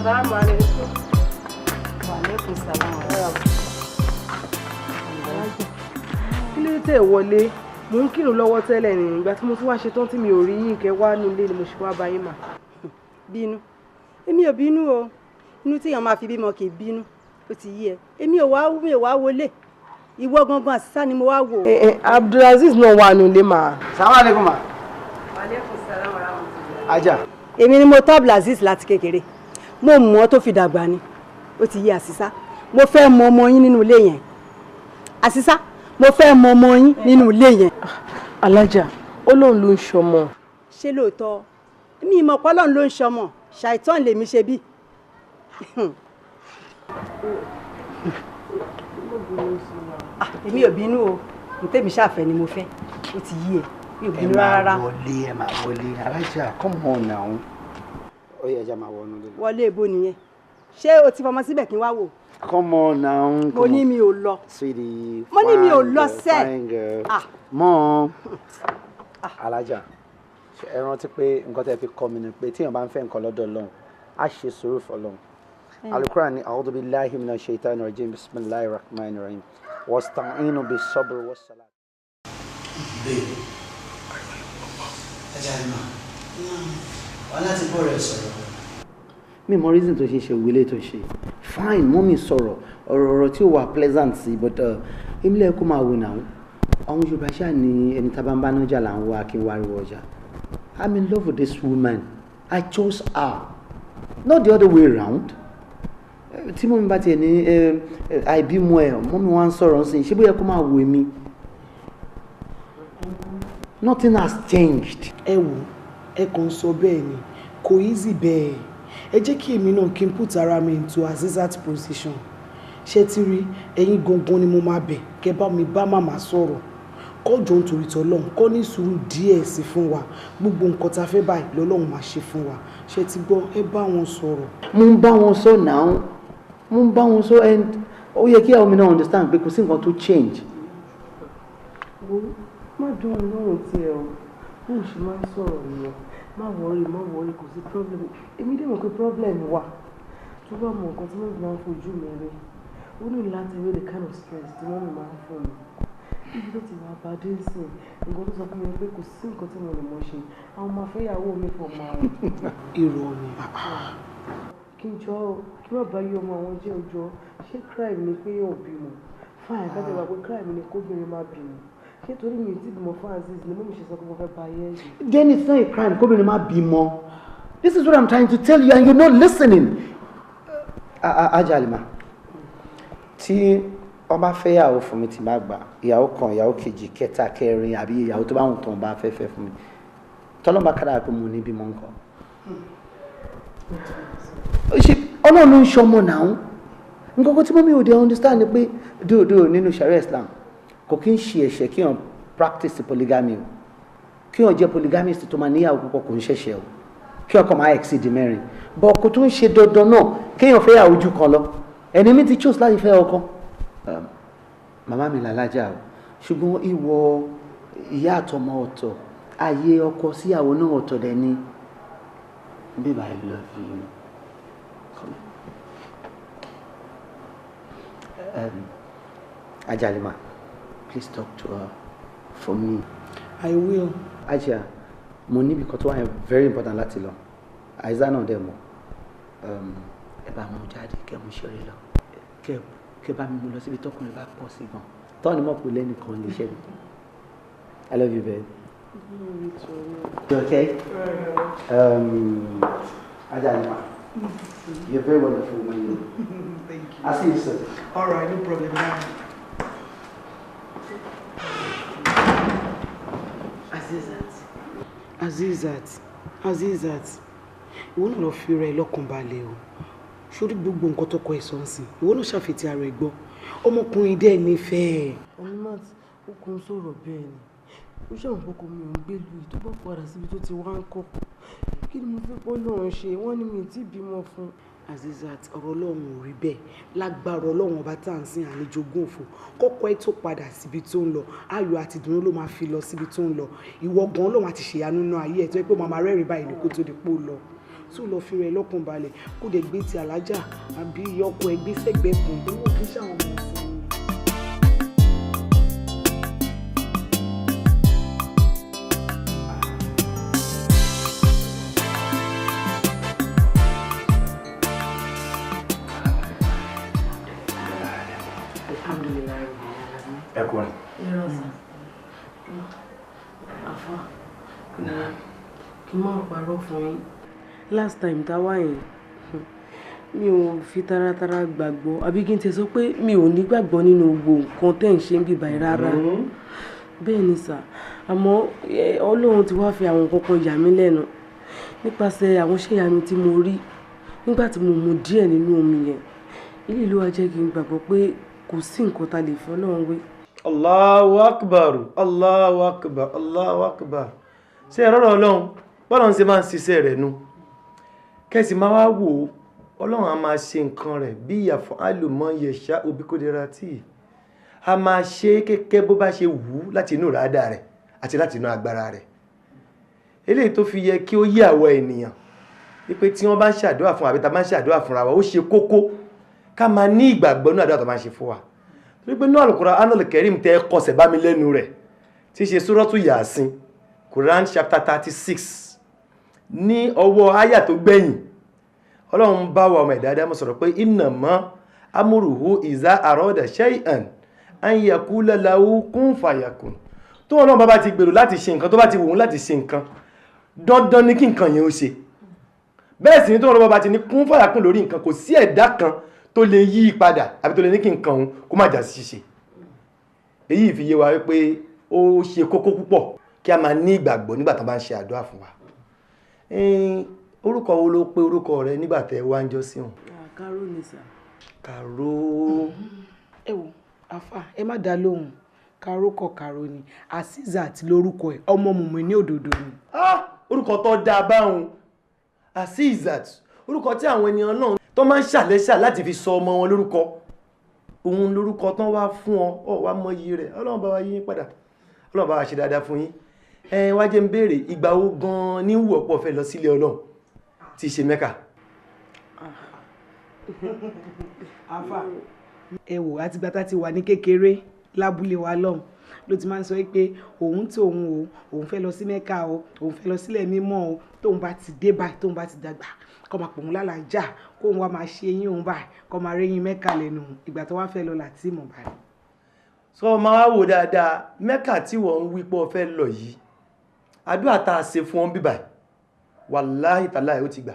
Assalamu alaikum. Wa alaikum salam. Kí ló tẹ̀ wọlé? Mò ń kírun lọ́wọ́ tẹ́lẹ̀ ní ìgbà tí mo tún wá ṣe tán tí mi ò rí yín kẹ́ wá nílé ni mo ṣe wá bá yín mà. Bínú. Èmi ò bínú o. Inú tí èèyàn máa fi bímọ kì í bínú. Ó ti yí ẹ. Èmi ò wá mi ò wá wọlé. Ìwọ gangan Àṣìṣà ni mo wá wò. Abdulaziz náà wà nílé mà. Salaam alaikum ma. Wa alaikum salam wa rahmatullah. Ajá. Èmi ni mo tọ́ Abdulaziz láti kékeré. Mo mọ̀ ọ́ tó fi dàgbà ni. Ó ti yí Àṣìṣà. Mo fẹ́ mọ ọmọ yín nínú ilé yẹn. Àṣìṣà, mo fẹ́ mọ ọmọ yín nínú ilé yẹn. Alájà, ó lóun ló ń ṣọmọ. Ṣé lóòótọ́? Mi ìmọ̀ pé Ọlọ́run ló ń ṣọmọ. Ṣàìtàn lèmi ṣe bí. Èmi ò bínú o. Ntẹ́mi ṣàfẹ́ ni mo fẹ́. Ó ti yí ẹ. Mi ò bínú rárá. Ẹ máa wọlé, ẹ máa wọlé. Alájà, come on now. Ó yẹ ẹja máa wọnú lé. Wọlé ibo nìyẹn. Ṣé o ti fọmọ síbẹ̀ kí n wá wò? Come on now. Mo ní mi ò lọ. Sweetie. Mo ní mi ò lọ sẹ́. Fine girl. Mom. Alájà, ẹ rántí pé nǹkan tẹ́ fi kọ́ mi ni pé tíyàn bá ń fẹ́ nǹkan lọ́dọ̀ Ọlọ́run, á ṣe sùúrù f'Ọlọ́run. Al-Qur'an ni a'udhu billahi minash shaitani rajim bismillahir rahmanir rahim wasta'inu bis-sabri was-salat. Babe, Ajalima, wà láti bọ́ rẹ̀ sọ̀rọ̀. Mi mọ reason tó ṣe ṣe wílé tó ṣe. Fine, mọ́mí sọ̀rọ̀ ọ̀rọ̀ tí ó wà pleasant sí, but èmi lẹ́yìn kó máa wò náà. Àwọn Yorùbá ṣáà ní ẹni tá a bá ń bá nájà là ń wá kí n wá rí ọjà. I'm in love with this woman. I chose her. Not the other way round. Tí mọ́mí bá tiẹ̀ ní àìbímọ ẹ̀, mọ́mí wá ń sọ̀rọ̀ sí i, ṣé bóyá kó máa wò mí? Nothing has changed. Ẹ wò, ẹ kàn sọ bẹ́ẹ̀ ni, kò easy bẹ́ẹ̀. Ẹ jẹ́ kí èmi náà kí n put ara mi into Azizat position. Ṣé ti rí, ẹ̀yin gangan ni mo máa bẹ̀ kẹ́ bá mi bá màmá sọ̀rọ̀. Kọ́jọ́ nítorí tọ́lọ́run, kọ́ ní sùúrù díẹ̀ sí fún wa. Gbogbo nǹkan tá a fẹ́ báyìí lọ́lọ́run máa ṣe fún wa. Ṣé ti gbọ́, ẹ bá wọn sọ̀rọ̀. Mo ń bá wọn sọ now. Mo ń bá wọn sọ and ó yẹ kí àwọn mi náà understand pé kò sí nǹkan tó change. Wo má dún Ọlọ́run tiẹ̀ o, bóun ṣe máa ń sọ̀rọ̀ nìyẹn. Má worry, má worry, kò sí problem. Èmi dẹ̀ mọ̀ pé problem wà. Tó bá mọ nǹkan tí mọ́mí máa ń fojú mi rí, ó ní láti rí the kind of stress tí mọ́mí máa ń fún mi. Ibi tó ti wà bá dé sí, nǹkan tó sọ fún mi pé kò sí nǹkan tí mo lè mọ̀ ṣe. Àwọn máa fẹ́ ìyàwó mi fọ̀ máa rẹ̀. Irọ́ ni. Kí n jọ kí má bá yí ọmọ àwọn jẹ́ ọjọ́, ṣé crime ni pé yóò bímọ? Fine, ká tẹ̀ wá pé crime ni kóbìnrin má bímọ. Ṣé torí mi ò tí bímọ fún Azeez ni mọ́mí ṣe sọ pé mo fẹ́ ba ayé ẹ̀jẹ̀? Then it's not a crime kóbìnrin má bímọ. This is what I'm trying to tell you and you're not listening. Ajalima, tí wọ́n bá fẹ́ ìyàwó fún mi tí bá gbà, ìyàwó kan, ìyàwó kejì, kẹta, kẹrin, àbí ìyàwó tó bá wùn tán bá fẹ́ fẹ́ fún mi. Tọ́lọ́mọba kára pé mo ní bímọ nǹkan. Ṣé Ọlọ́run ló ń ṣọmọ náà? Nǹkan kan tí mọ́mí ò dé understand ni pé dòdò nínú Sharia Islam kò kí ń ṣe ẹ̀ṣẹ̀ kí wọ́n practice polygamy o. Kí wọ́n jẹ́ polygamist tó máa níyàwó púpọ̀ kò ń ṣẹ̀ṣẹ̀ o. Kí wọ́n kàn máa exceed mẹ́rin. But kò tún ṣe dandan náà kéèyàn fẹ́ yàwó ju kan lọ. Ẹni mi ti choose láti fẹ́ ọkọ. Màmá mi làlájà o. Ṣùgbọ́n ìwọ ìyá àtọmọ ọ̀tọ̀, ayé ọkọ síyàwó náà ọ̀tọ̀ dẹ̀ ni. Babe, I love you. Come here. Ajalima, please talk to her for me. I will. Aja, mo ní bí kan tó wà very important láti lọ. Àìsàn náà dẹ̀ mọ̀. Ẹ bá mú jáde kẹ́ mú ṣeré lọ. Kẹ́ bá mi mú lọ síbi tọkùnrin bá pọ̀ sí gan. Tọ́ni mọ̀ pé lẹ́nìkan lè ṣe mi. I love you, babe. You okay? Ajalima, you're very wonderful woman. Thank you. I'll see you soon. All right, no problem. Bye. Azizat, Azizat, Azizat, ìwọ náà lọ fi rẹ lọ́kàn balẹ̀ o. Sórí gbogbo nǹkan tó kọ ẹ̀ sọ́nsìn, ìwọ náà ṣàfihàn ara ẹ̀ gbọ́. Ọmọkùnrin dẹ́ nífẹ̀ẹ́. Animat, ó kún sọ̀rọ̀ bẹ́ẹ̀ ni. Ó ṣàwọn kókó mi ò ń gbé lu yìí tó bá padà síbi tó ti wá ń kọ́. Kí ni mo fẹ́ pọ́ lóun ṣe? Wọ́n ní mi ì tí bímọ fún. Azizat, ọ̀rọ̀ Ọlọ́run ò rí bẹ́ẹ̀. Lágbára Ọlọ́run ọba tá à ń sìn àlejògún òfò. Kọ́kọ́ ẹ tó padà síbi tó ń lọ, ayọ̀ àti ìdùnnú ló máa fi lọ síbi tó ń lọ. Ìwọ gan Ọlọ́run àti ṣèyanu náà ayé ẹ̀ tó yẹ pé màmá rẹ́rìn báyìí ní kó tó di pò lọ. Tó lọ fi rẹ̀ lọ́kàn balẹ̀, kó dẹ̀ gbé ti alájà àbí ọkọ ẹ̀ gbé sẹ́gbẹ̀ẹ́ kan. Owó kì í ṣàwọn ọmọ ọ̀sán. Ẹ kú rìn. Àfà, kí n má parọ́ fún yín. Last time tá a wá yẹn, mi ò fi taratara gbàgbọ́, àbí kí n tẹ̀ sọ pé mi ò ní gbàgbọ́ nínú gbogbo nǹkan tẹ́ ń ṣe ń bíbá yìí rárá. Bẹ́ẹ̀ ni sà, àmọ́ Ọlọ́run ti wá fi àwọn nǹkan kan yà mí lẹ́nu nípasẹ̀ àwọn iṣẹ́ ìyanu tí mo rí nígbà tí mo mu díẹ̀ nínú omi yẹn. Ilé ìlú wa jẹ́ kí n gbàgbọ́ pé kò sí nǹkan tá a lè fi Ọlọ́run wé. Allahu akbar, Allahu akbar, Allahu akbar. Ṣé ẹ rọ́rọ̀ Ọlọ́run? Bọ́lá ń ṣe máa ń ṣiṣẹ́ rẹ̀ nu. Kẹ́sì máa wá wò ó, Ọlọ́run á máa ṣe nǹkan rẹ̀ bí ìyàfọ́ àlùmọ́ yẹ̀ṣá òbí kò dera tí. A máa ṣe é kẹ́kẹ́ bó bá ṣe wù ú láti inú ìrádà rẹ̀ àti láti inú agbára rẹ̀. Eléyìí tó fi yẹ kí ó yé àwọn ènìyàn wípé tí wọ́n bá ń ṣàdúrà fún àbí ta bá ń ṣàdúrà fúnra wa, ó ṣe kókó ká máa ní ìgbàgbọ́ nínú àdúrà tó máa ń ṣe fún wa. Torí pé ní Al-Qur'anul Karim tẹ́ kọsẹ̀ bá mi lẹ́nu rẹ̀ tí í ṣe Suratu Yasin, Quran chapter 36, ní ọwọ́ àyà tó gbẹ̀yìn, Ọlọ́run bá wa ọmọ ẹ̀dá Ádámù sọ̀rọ̀ pé innama amruhu iza arada shay'an an yaqula lahu kun fayakun. Tó Ọlọ́run bá ti gbèrò láti ṣe nǹkan, tó bá ti wù ú láti ṣe nǹkan, dandan ni kí nǹkan yẹn ó ṣe. Bẹ́ẹ̀ sì ni tó Ọlọ́run bá ti ní kún fàyàkùn lórí nǹkan, kò sí ẹ̀dá kan tó lè yí padà àbí tó lè ní kí nǹkan òun kó má jà sí ṣíṣe. Èyí fi yé wa wípé ó ṣe kókó púpọ̀ kí a máa ní ìgbàgbọ́ nígbà tó bá ń ṣe àdúrà fún wa. Orúkọ wo ló pé orúkọ rẹ nígbà tẹ wá ń jọ sí òun? Karo ni sà. Karo. Ẹ wo àfà, ẹ má dá lóhùn. Karo kọ Karo ni, Asisat lórúkọ ẹ, ọmọ mùmí ní òdòdó ni. Orúkọ tó dáa báwọn, Asisat, orúkọ tí àwọn ènìyàn náà tó máa ń ṣàlẹ́ṣà láti fi sọ ọmọ wọn lórúkọ, òun lórúkọ tán wá fún ọ, ọ wá mọ iyì rẹ̀. Ọlọ́run bá wa yí yín padà, Ọlọ́run bá wa ṣe dáadáa fún yín. Ẹ wá jẹ́ ń béèrè, ìgbà wo gan-an ní wù ọ̀pọ̀ fẹ́ lọ sílé Ọlọ́run tí í ṣe Mẹ́kà? Àfà, ẹ wò, àtìgbà tá ti wà ní kékeré lábúlé wa lọ́hùn ló ti máa ń sọ pé òun tí òun o, òun fẹ́ lọ sí Mẹ́kà o, òun fẹ́ lọ sílẹ̀ mímọ́ o, tóun bá ti dé báyìí, tóun bá ti dàgbà, kó máa pòun lálàájá, kóun wá máa ṣe eyín òun báyìí, kó máa réyìn Mẹ́kà lẹ́nu. Ìgbà tó wá fẹ́ lọ láti mọ̀ báyìí. Sọ máa wá wò dáadáa, Mẹ́kà tí wọ́n ń wí pé o fẹ́ lọ yìí, àdúrà tá a ṣe fún ọ́n bíbà wàláhì tàláhì ó ti gbà.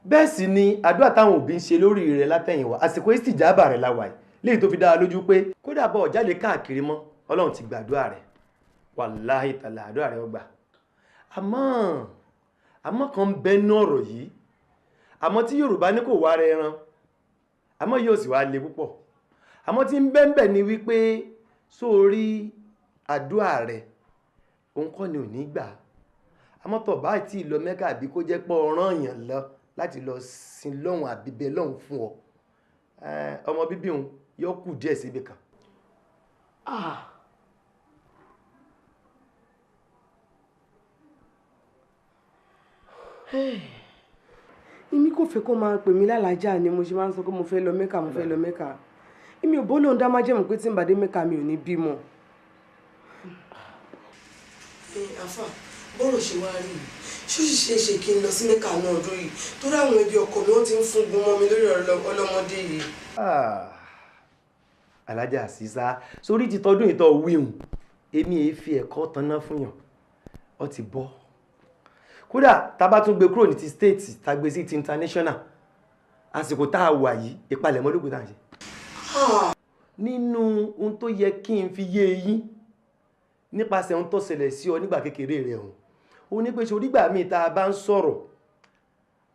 Bẹ́ẹ̀ sì ni àdúrà táwọn òbí ń ṣe lórí rẹ̀ látẹ̀yìnwá, àsìkò ìsìjàbà rẹ̀ la wà yìí, léyìí tó fi dára lójú pé kódà bọ́ jáde káàkiri mọ́, Ọlọ́run ti gbàdúrà rẹ̀, wàláhì tàláhì àdúrà rẹ̀ ó gbà. Àmọ́ kan bẹ́nu ọ̀rọ̀ yìí, àmọ́ tí Yorùbá ní kò wá rẹ ẹran, àmọ́ yóò sì wá le púpọ̀. Àmọ́ tí ń bẹ́ńbẹ̀ ni wípé sórí àdúrà rẹ̀ òun kọ́ ni ò ní gbà. Àmọ́ tó bá tí ì lọ Mẹ́kà àbí kó jẹ́ pé ọ̀ràn èèyàn lọ láti lọ sin lọ́hùn àbí bẹ lọ́hùn fún ọ, ọmọ bíbí òun yóò kù díẹ̀ síbi kan. Èmi kò fẹ́ kó máa pè mí lálàájá ni mo ṣe máa ń sọ pé mo fẹ́ lọ Mẹ́kà, mo fẹ́ lọ Mẹ́kà. Èmi ò bó lóun dá májẹ̀mú pé tí n bá dé Mẹ́kà mi ò ní bímọ. Àfà, bọ́rọ̀ ṣe wá rí i, ṣó sì ṣeé ṣe kí n lọ sí Mẹ́kà náà ọdún yìí? Torí àwọn ẹbí ọkọ mi wọ́n ti ń fúngun mọ́ mi lórí ọlọ́mọdé yìí. Alájà Àṣìṣà, sórí ti tọdún ìtọ́ wíhùn, èmi èé fi ẹ̀kọ́ tanná fún yàn, ọ ti bọ́. Kódà tá a bá tún gbé kúrò ní ti state, tá a gbé sí ti international, àsìkò tá a wà yìí, ìpalẹ̀mọ́ ló gbé tá à ń ṣe. Nínú ohun tó yẹ kí n fi yé eyín nípasẹ̀ ohun tó ṣẹlẹ̀ sí ọ nígbà kékeré rẹ̀ ọ̀hún, ó ní pé ṣorígbà míì tá a bá ń sọ̀rọ̀,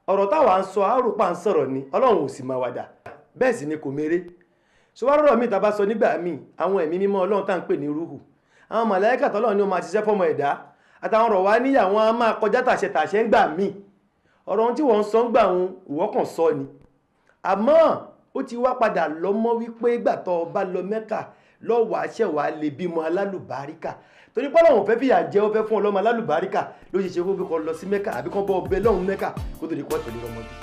ọ̀rọ̀ táwa ń sọ àròpà ń sọ̀rọ̀ ni, Ọlọ́run ò sì máa wàdà, bẹ́ẹ̀ sì ni kò méré. Ṣọwárọ̀rọ̀ míì tá a bá sọ nígbà míì, àwọn ẹ̀mí mímọ́ Ọlọ́run tá à ń pè ní rúhù, àwọn màláíkà tọ́lọ́run ni ó máa ṣiṣẹ́ fọ́mọ ẹ̀dá, àtàwọn ọ̀rọ̀ wa níyà wọn á máa kọjá tàṣẹ tàṣẹ ń gbà míì. Ọ̀rọ̀ ohun tí wọ́n ń sọ ń gbà wọn, ìwọ kàn sọ ni. Àmọ́ ó ti wá padà lọ́mọ́ wípé ìgbà tó o bá lọ Mẹ́kà lọ́wọ́ àṣẹ wàá lè bímọ alálùbáríkà, Torí pé Ọlọ́run fẹ́ fìyà jẹ, ó fẹ́ fún ọlọ́mọ alálùbáríkà ló ṣe ṣe kó fi kọ́ lọ sí Mẹ́kà àbí kọ́ bọ́ ọbẹ̀ lọ́hùn Mẹ́kà kó tó lè kọ́ tẹ̀lé ọmọ bí.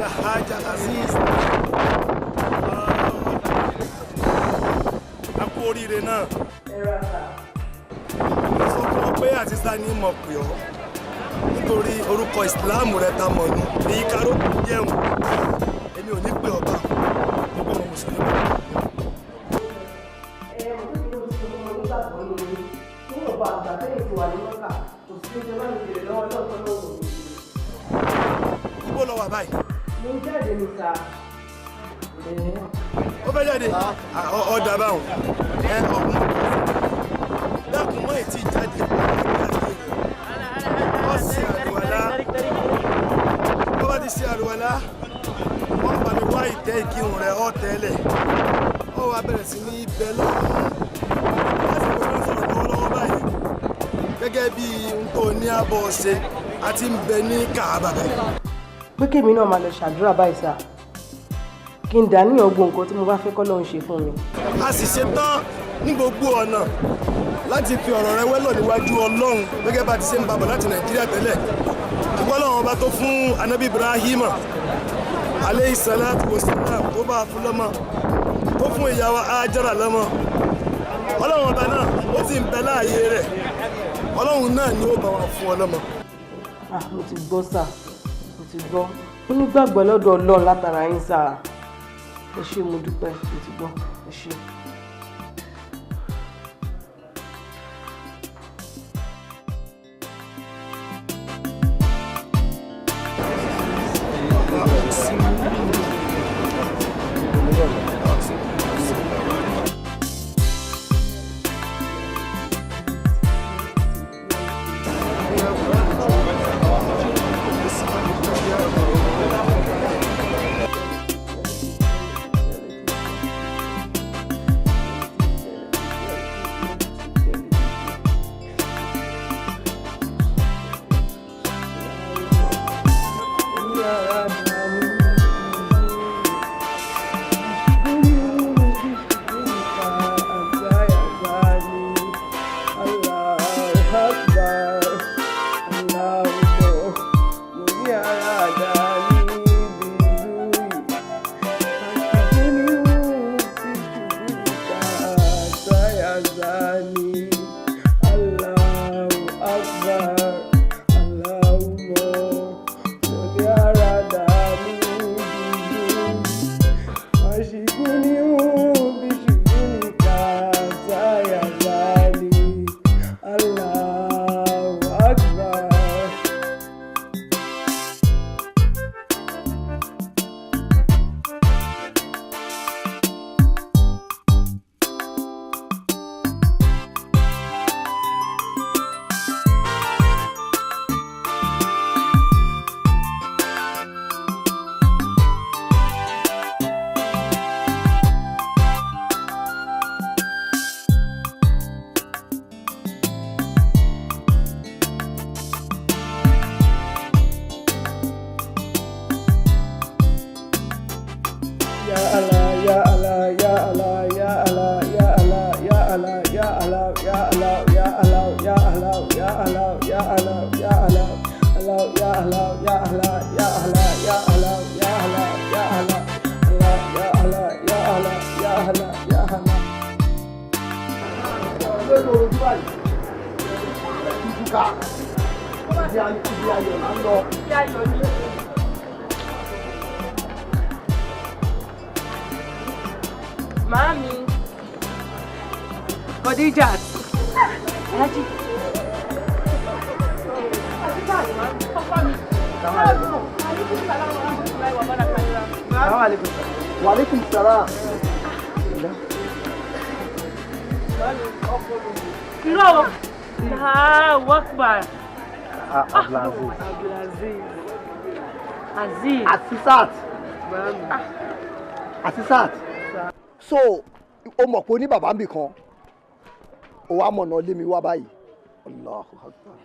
Alhaja Azeez, a kú oríire náà. Mo sọ fún ọ pé àtisá ní mọ̀ pé ọ́ nítorí orúkọ ìsìláàmù rẹ ta mọ̀ nù ní káró jẹun èmi ò ní pè ọ́ bá nígbà wọn mùsùlùmí. Ibo lọ wà báyìí? Mo jáde ní sà. Ó fẹ́ jáde? Ọ̀dà báwọn. Ẹ ọ̀hún dákun mọ́ ètí jáde. Ó ṣe àlùwàlá. Ó bá ti ṣe àlùwàlá. Wọ́n bá mi wá ìtẹ́ ìkírun rẹ̀ ọ́ tẹ́lẹ̀. Ó wá bẹ̀rẹ̀ sí ní ibẹ̀ lọ́wọ́. Lásìkò tó ń sọ̀rọ̀ lọ́wọ́lọ́wọ́ báyìí. Gẹ́gẹ́ bí n tó ní àbọ̀ ṣe, a ti ń bẹ ní Kàábà báyìí. Pé kémi náà máa lọ ṣàdúrà báyìí sá, kí n dàníyàn gbogbo nǹkan tí mo bá fẹ́ kọ́ lóun ṣe fún mi. A sì ṣe tán ní gbogbo ọ̀nà láti fi ọ̀rọ̀ rẹ wẹ́lọ̀ níwájú Ọlọ́run gẹ́gẹ́ bá ti ṣe ń babọ̀ láti Nàìjíríà tẹ́lẹ̀. Ṣùgbọ́n Ọlọ́run ọba tó fún Anabi Ibrahim aleyhi salatu wa salam tó bá a fún lọ́mọ, tó fún ìyàwó Hajara lọ́mọ. Ọlọ́run ọba náà ó sì ń bẹ láàyè rẹ̀. Ọlọ́run náà ni ó bá wa fún ọ lọ́mọ. Mo ti gbọ́ sà, mo ti gbọ́. Mo nígbàgbọ́ lọ́dọ̀ Ọlọ́run látara yín sà. Ẹ ṣé, mo dúpẹ́, mo ti gbọ́, ẹ ṣé. Màámi. Khadijat. Alhaji. Wa alaikum salam. Irọ́ Allahu Akbar. Abdulaziz. Azeez. Asisat. Asisat. So, o mọ̀ pé o ní bàbá mi kan, o wá mọ̀nà lé mi wá báyìí. Allahu Akbar.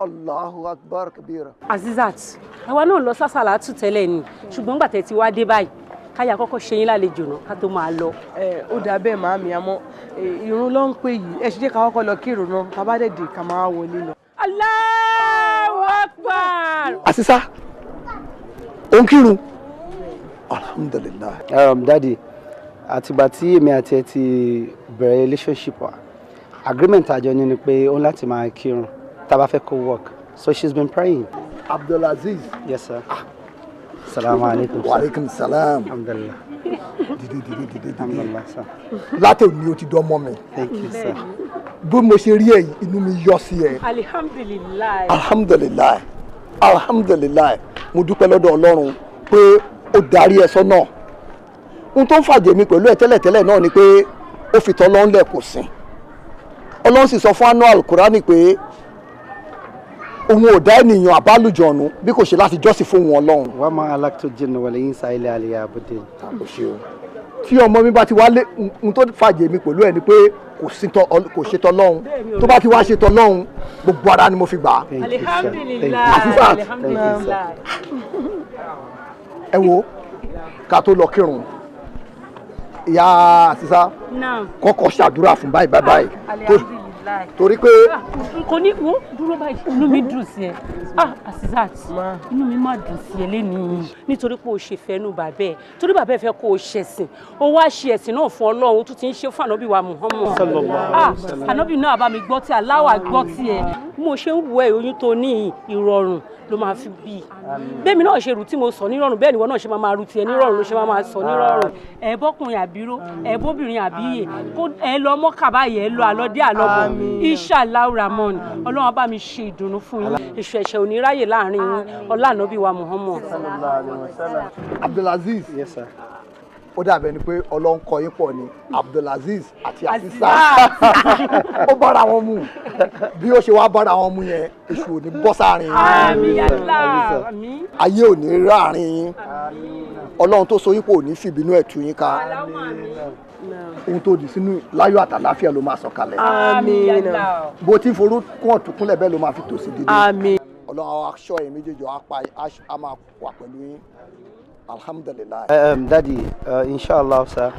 Allahu Akbar kabira. Azizat, àwa náà lọ sásàlátù tẹ́lẹ̀ ni, ṣùgbọ́n gbà tẹ́ ti wá dé báyìí, Káyà kọ́kọ́ ṣe yín lálejò náà ká tó máa lọ. Ẹ ó dà bẹ́ẹ̀ màámi, àmọ́ ìrun ló ń pè yìí, ẹ ṣe jẹ́ ká kọ́kọ́ lọ kírun náà, tá bá dẹ̀ dé ká máa wọlé lọ. Allahu Akbar. Àṣìṣà òun kírun, alhamdulilayi. Daddy, àtìgbà tí èmi àti ẹ ti bẹ̀rẹ̀ relationship wa, agreement àjọ ní ni pé ó ń láti máa kírun tá a bá fẹ́ kó work, so she's been praying. Abdulaziz. Yes sir. Salamu alaikum. Wa alaikum salam. Alhamdulilah. Dìde dìde dìde dìde. Alhamdulilah sir. Látẹ̀ òní o ti dán mọ́ mi. Thank you sir. Bí mo ṣe rí ẹ yìí, inú mi yọ sí ẹ. Alihamdulilayi. Alhamdulilayi, alhamdulilayi, mo dúpẹ́ lọ́dọ̀ Ọlọ́run pé ó darí ẹ sọ́nà. Ohun tó ń fàjẹ́ mi pẹ̀lú ẹ tẹ́lẹ̀tẹ́lẹ̀ náà ni pé ó fi tọ́ lọ́nlẹ̀ kò sìn. Ọlọ́run sì sọ fún anú alukurani pé òun ò dá ènìyàn àbálùjọ̀nù bí kò ṣe láti jọ́sìn fún òun Ọlọ́run. Wa ma halaqtul jinna wal insa illa liya'budun. Tí ọmọ mi bá ti wá lé, ohun tó fàjẹ́ mi pẹ̀lú ẹ ni pé kò ṣe tọ́lọ́run, tó bá ti wá ṣe tọ́lọ́run, gbogbo ara ni mo fi gbà á. Alihamdulilayi. Asisat, Alihamdulilayi. ẹ wo, ká tó lọ kírun, ìyá Àṣìṣà kọ́kọ́ ṣàdúrà fún báyìí báyìí báyìí Alihamdulilayi. Torí pé. Kò ní wo dúró báyìí, inú mi dùn sí ẹ. Ah Asisat, inú mi má dùn sí ẹ lénìí, nítorí pé o ṣe fẹ́nu bàbá ẹ, torí bàbá ẹ fẹ́ kó o ṣẹ̀sìn, o wá ṣe ẹ̀sìn náà fún Ọlọ́run, o tún ti ń ṣe fún ànábì wa Muhammad. Sallallahu Ah alaihi wasallam. ànábì náà bá mi gbọ́ tí aláwà gbọ́ tí ẹ, bí mo ṣe ń wọ ẹ, oyún tó ní ìrọ̀rùn ló máa fi bí i. Bẹ́ẹ̀mi náà ṣe rù tí mo sọ nírọ̀rùn, bẹ́ẹ̀ ni ìwọ náà ṣe máa máa rù tiẹ̀ nírọ̀rùn, ló ṣe máa máa sọ nírọ̀rùn. Ẹ bọ́kùnrin àbíró, ẹ bóbìnrin àbíyè, kó ẹ lọ mọ́kà báyìí, ẹ lọ àlọ́dé àlọ́bọ̀, inshallah ramon, Ọlọ́run bá mi ṣe ìdùnnú fún yín, èṣù ẹ̀ṣẹ̀ ò ní ráyè láàrin yín, ọlá ànábì wa Muhammad. Abdulaziz. Yes sir. Ó dàbẹ̀ ni pé Ọlọ́run kọ yín pọ̀ ni Abdulaziz àti Àṣìṣà, ó bára wọn mu. Bí ó ṣe wá bára wọn mu yẹn, èṣù ò ní bọ́ sáàrin yín. Àmín Allah, àmín. Ayé ò ní ráàrin yín. Ọlọ́run tó so yín pọ̀ ò ní fìbínú ẹ̀ tú yín ká. Ohun tó di sínú láyọ̀ àtàláfíà ló máa sọ̀kalẹ̀. Àmín. Bó ti ń forúkún ọ̀túnkúnlẹ̀ bẹ́ẹ̀ ló máa fi tòsí dídé. Àmín. Ọlọ́run àwọn aṣọ yẹn méjèèjì á máa wà pẹ̀lú yín. Alhamdulilayi. Daddy, inshallah sir,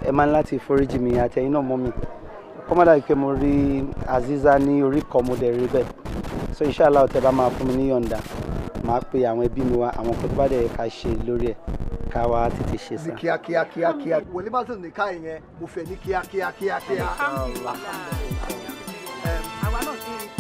ẹ máa ń láti foríjì mi àti ẹ̀yin náà mọ́ mi, kó má dàbí pé mo rí Aziza ní orí kan, mo dẹ̀ rí bẹ́ẹ̀. So inshallah, tẹ́ bá máa fún mi ní yọ̀ǹda, màá pe àwọn ẹbí mi wá, àwọn kan tó bá dẹ̀ ká ṣe lórí ẹ̀, ká wá tètè ṣe Ní sá. kíákíá kíákíá, wòlé bá sì ní ká ìyẹn, mo fẹ́ ní kíákíá kíákíá. Àwa náà ti rí.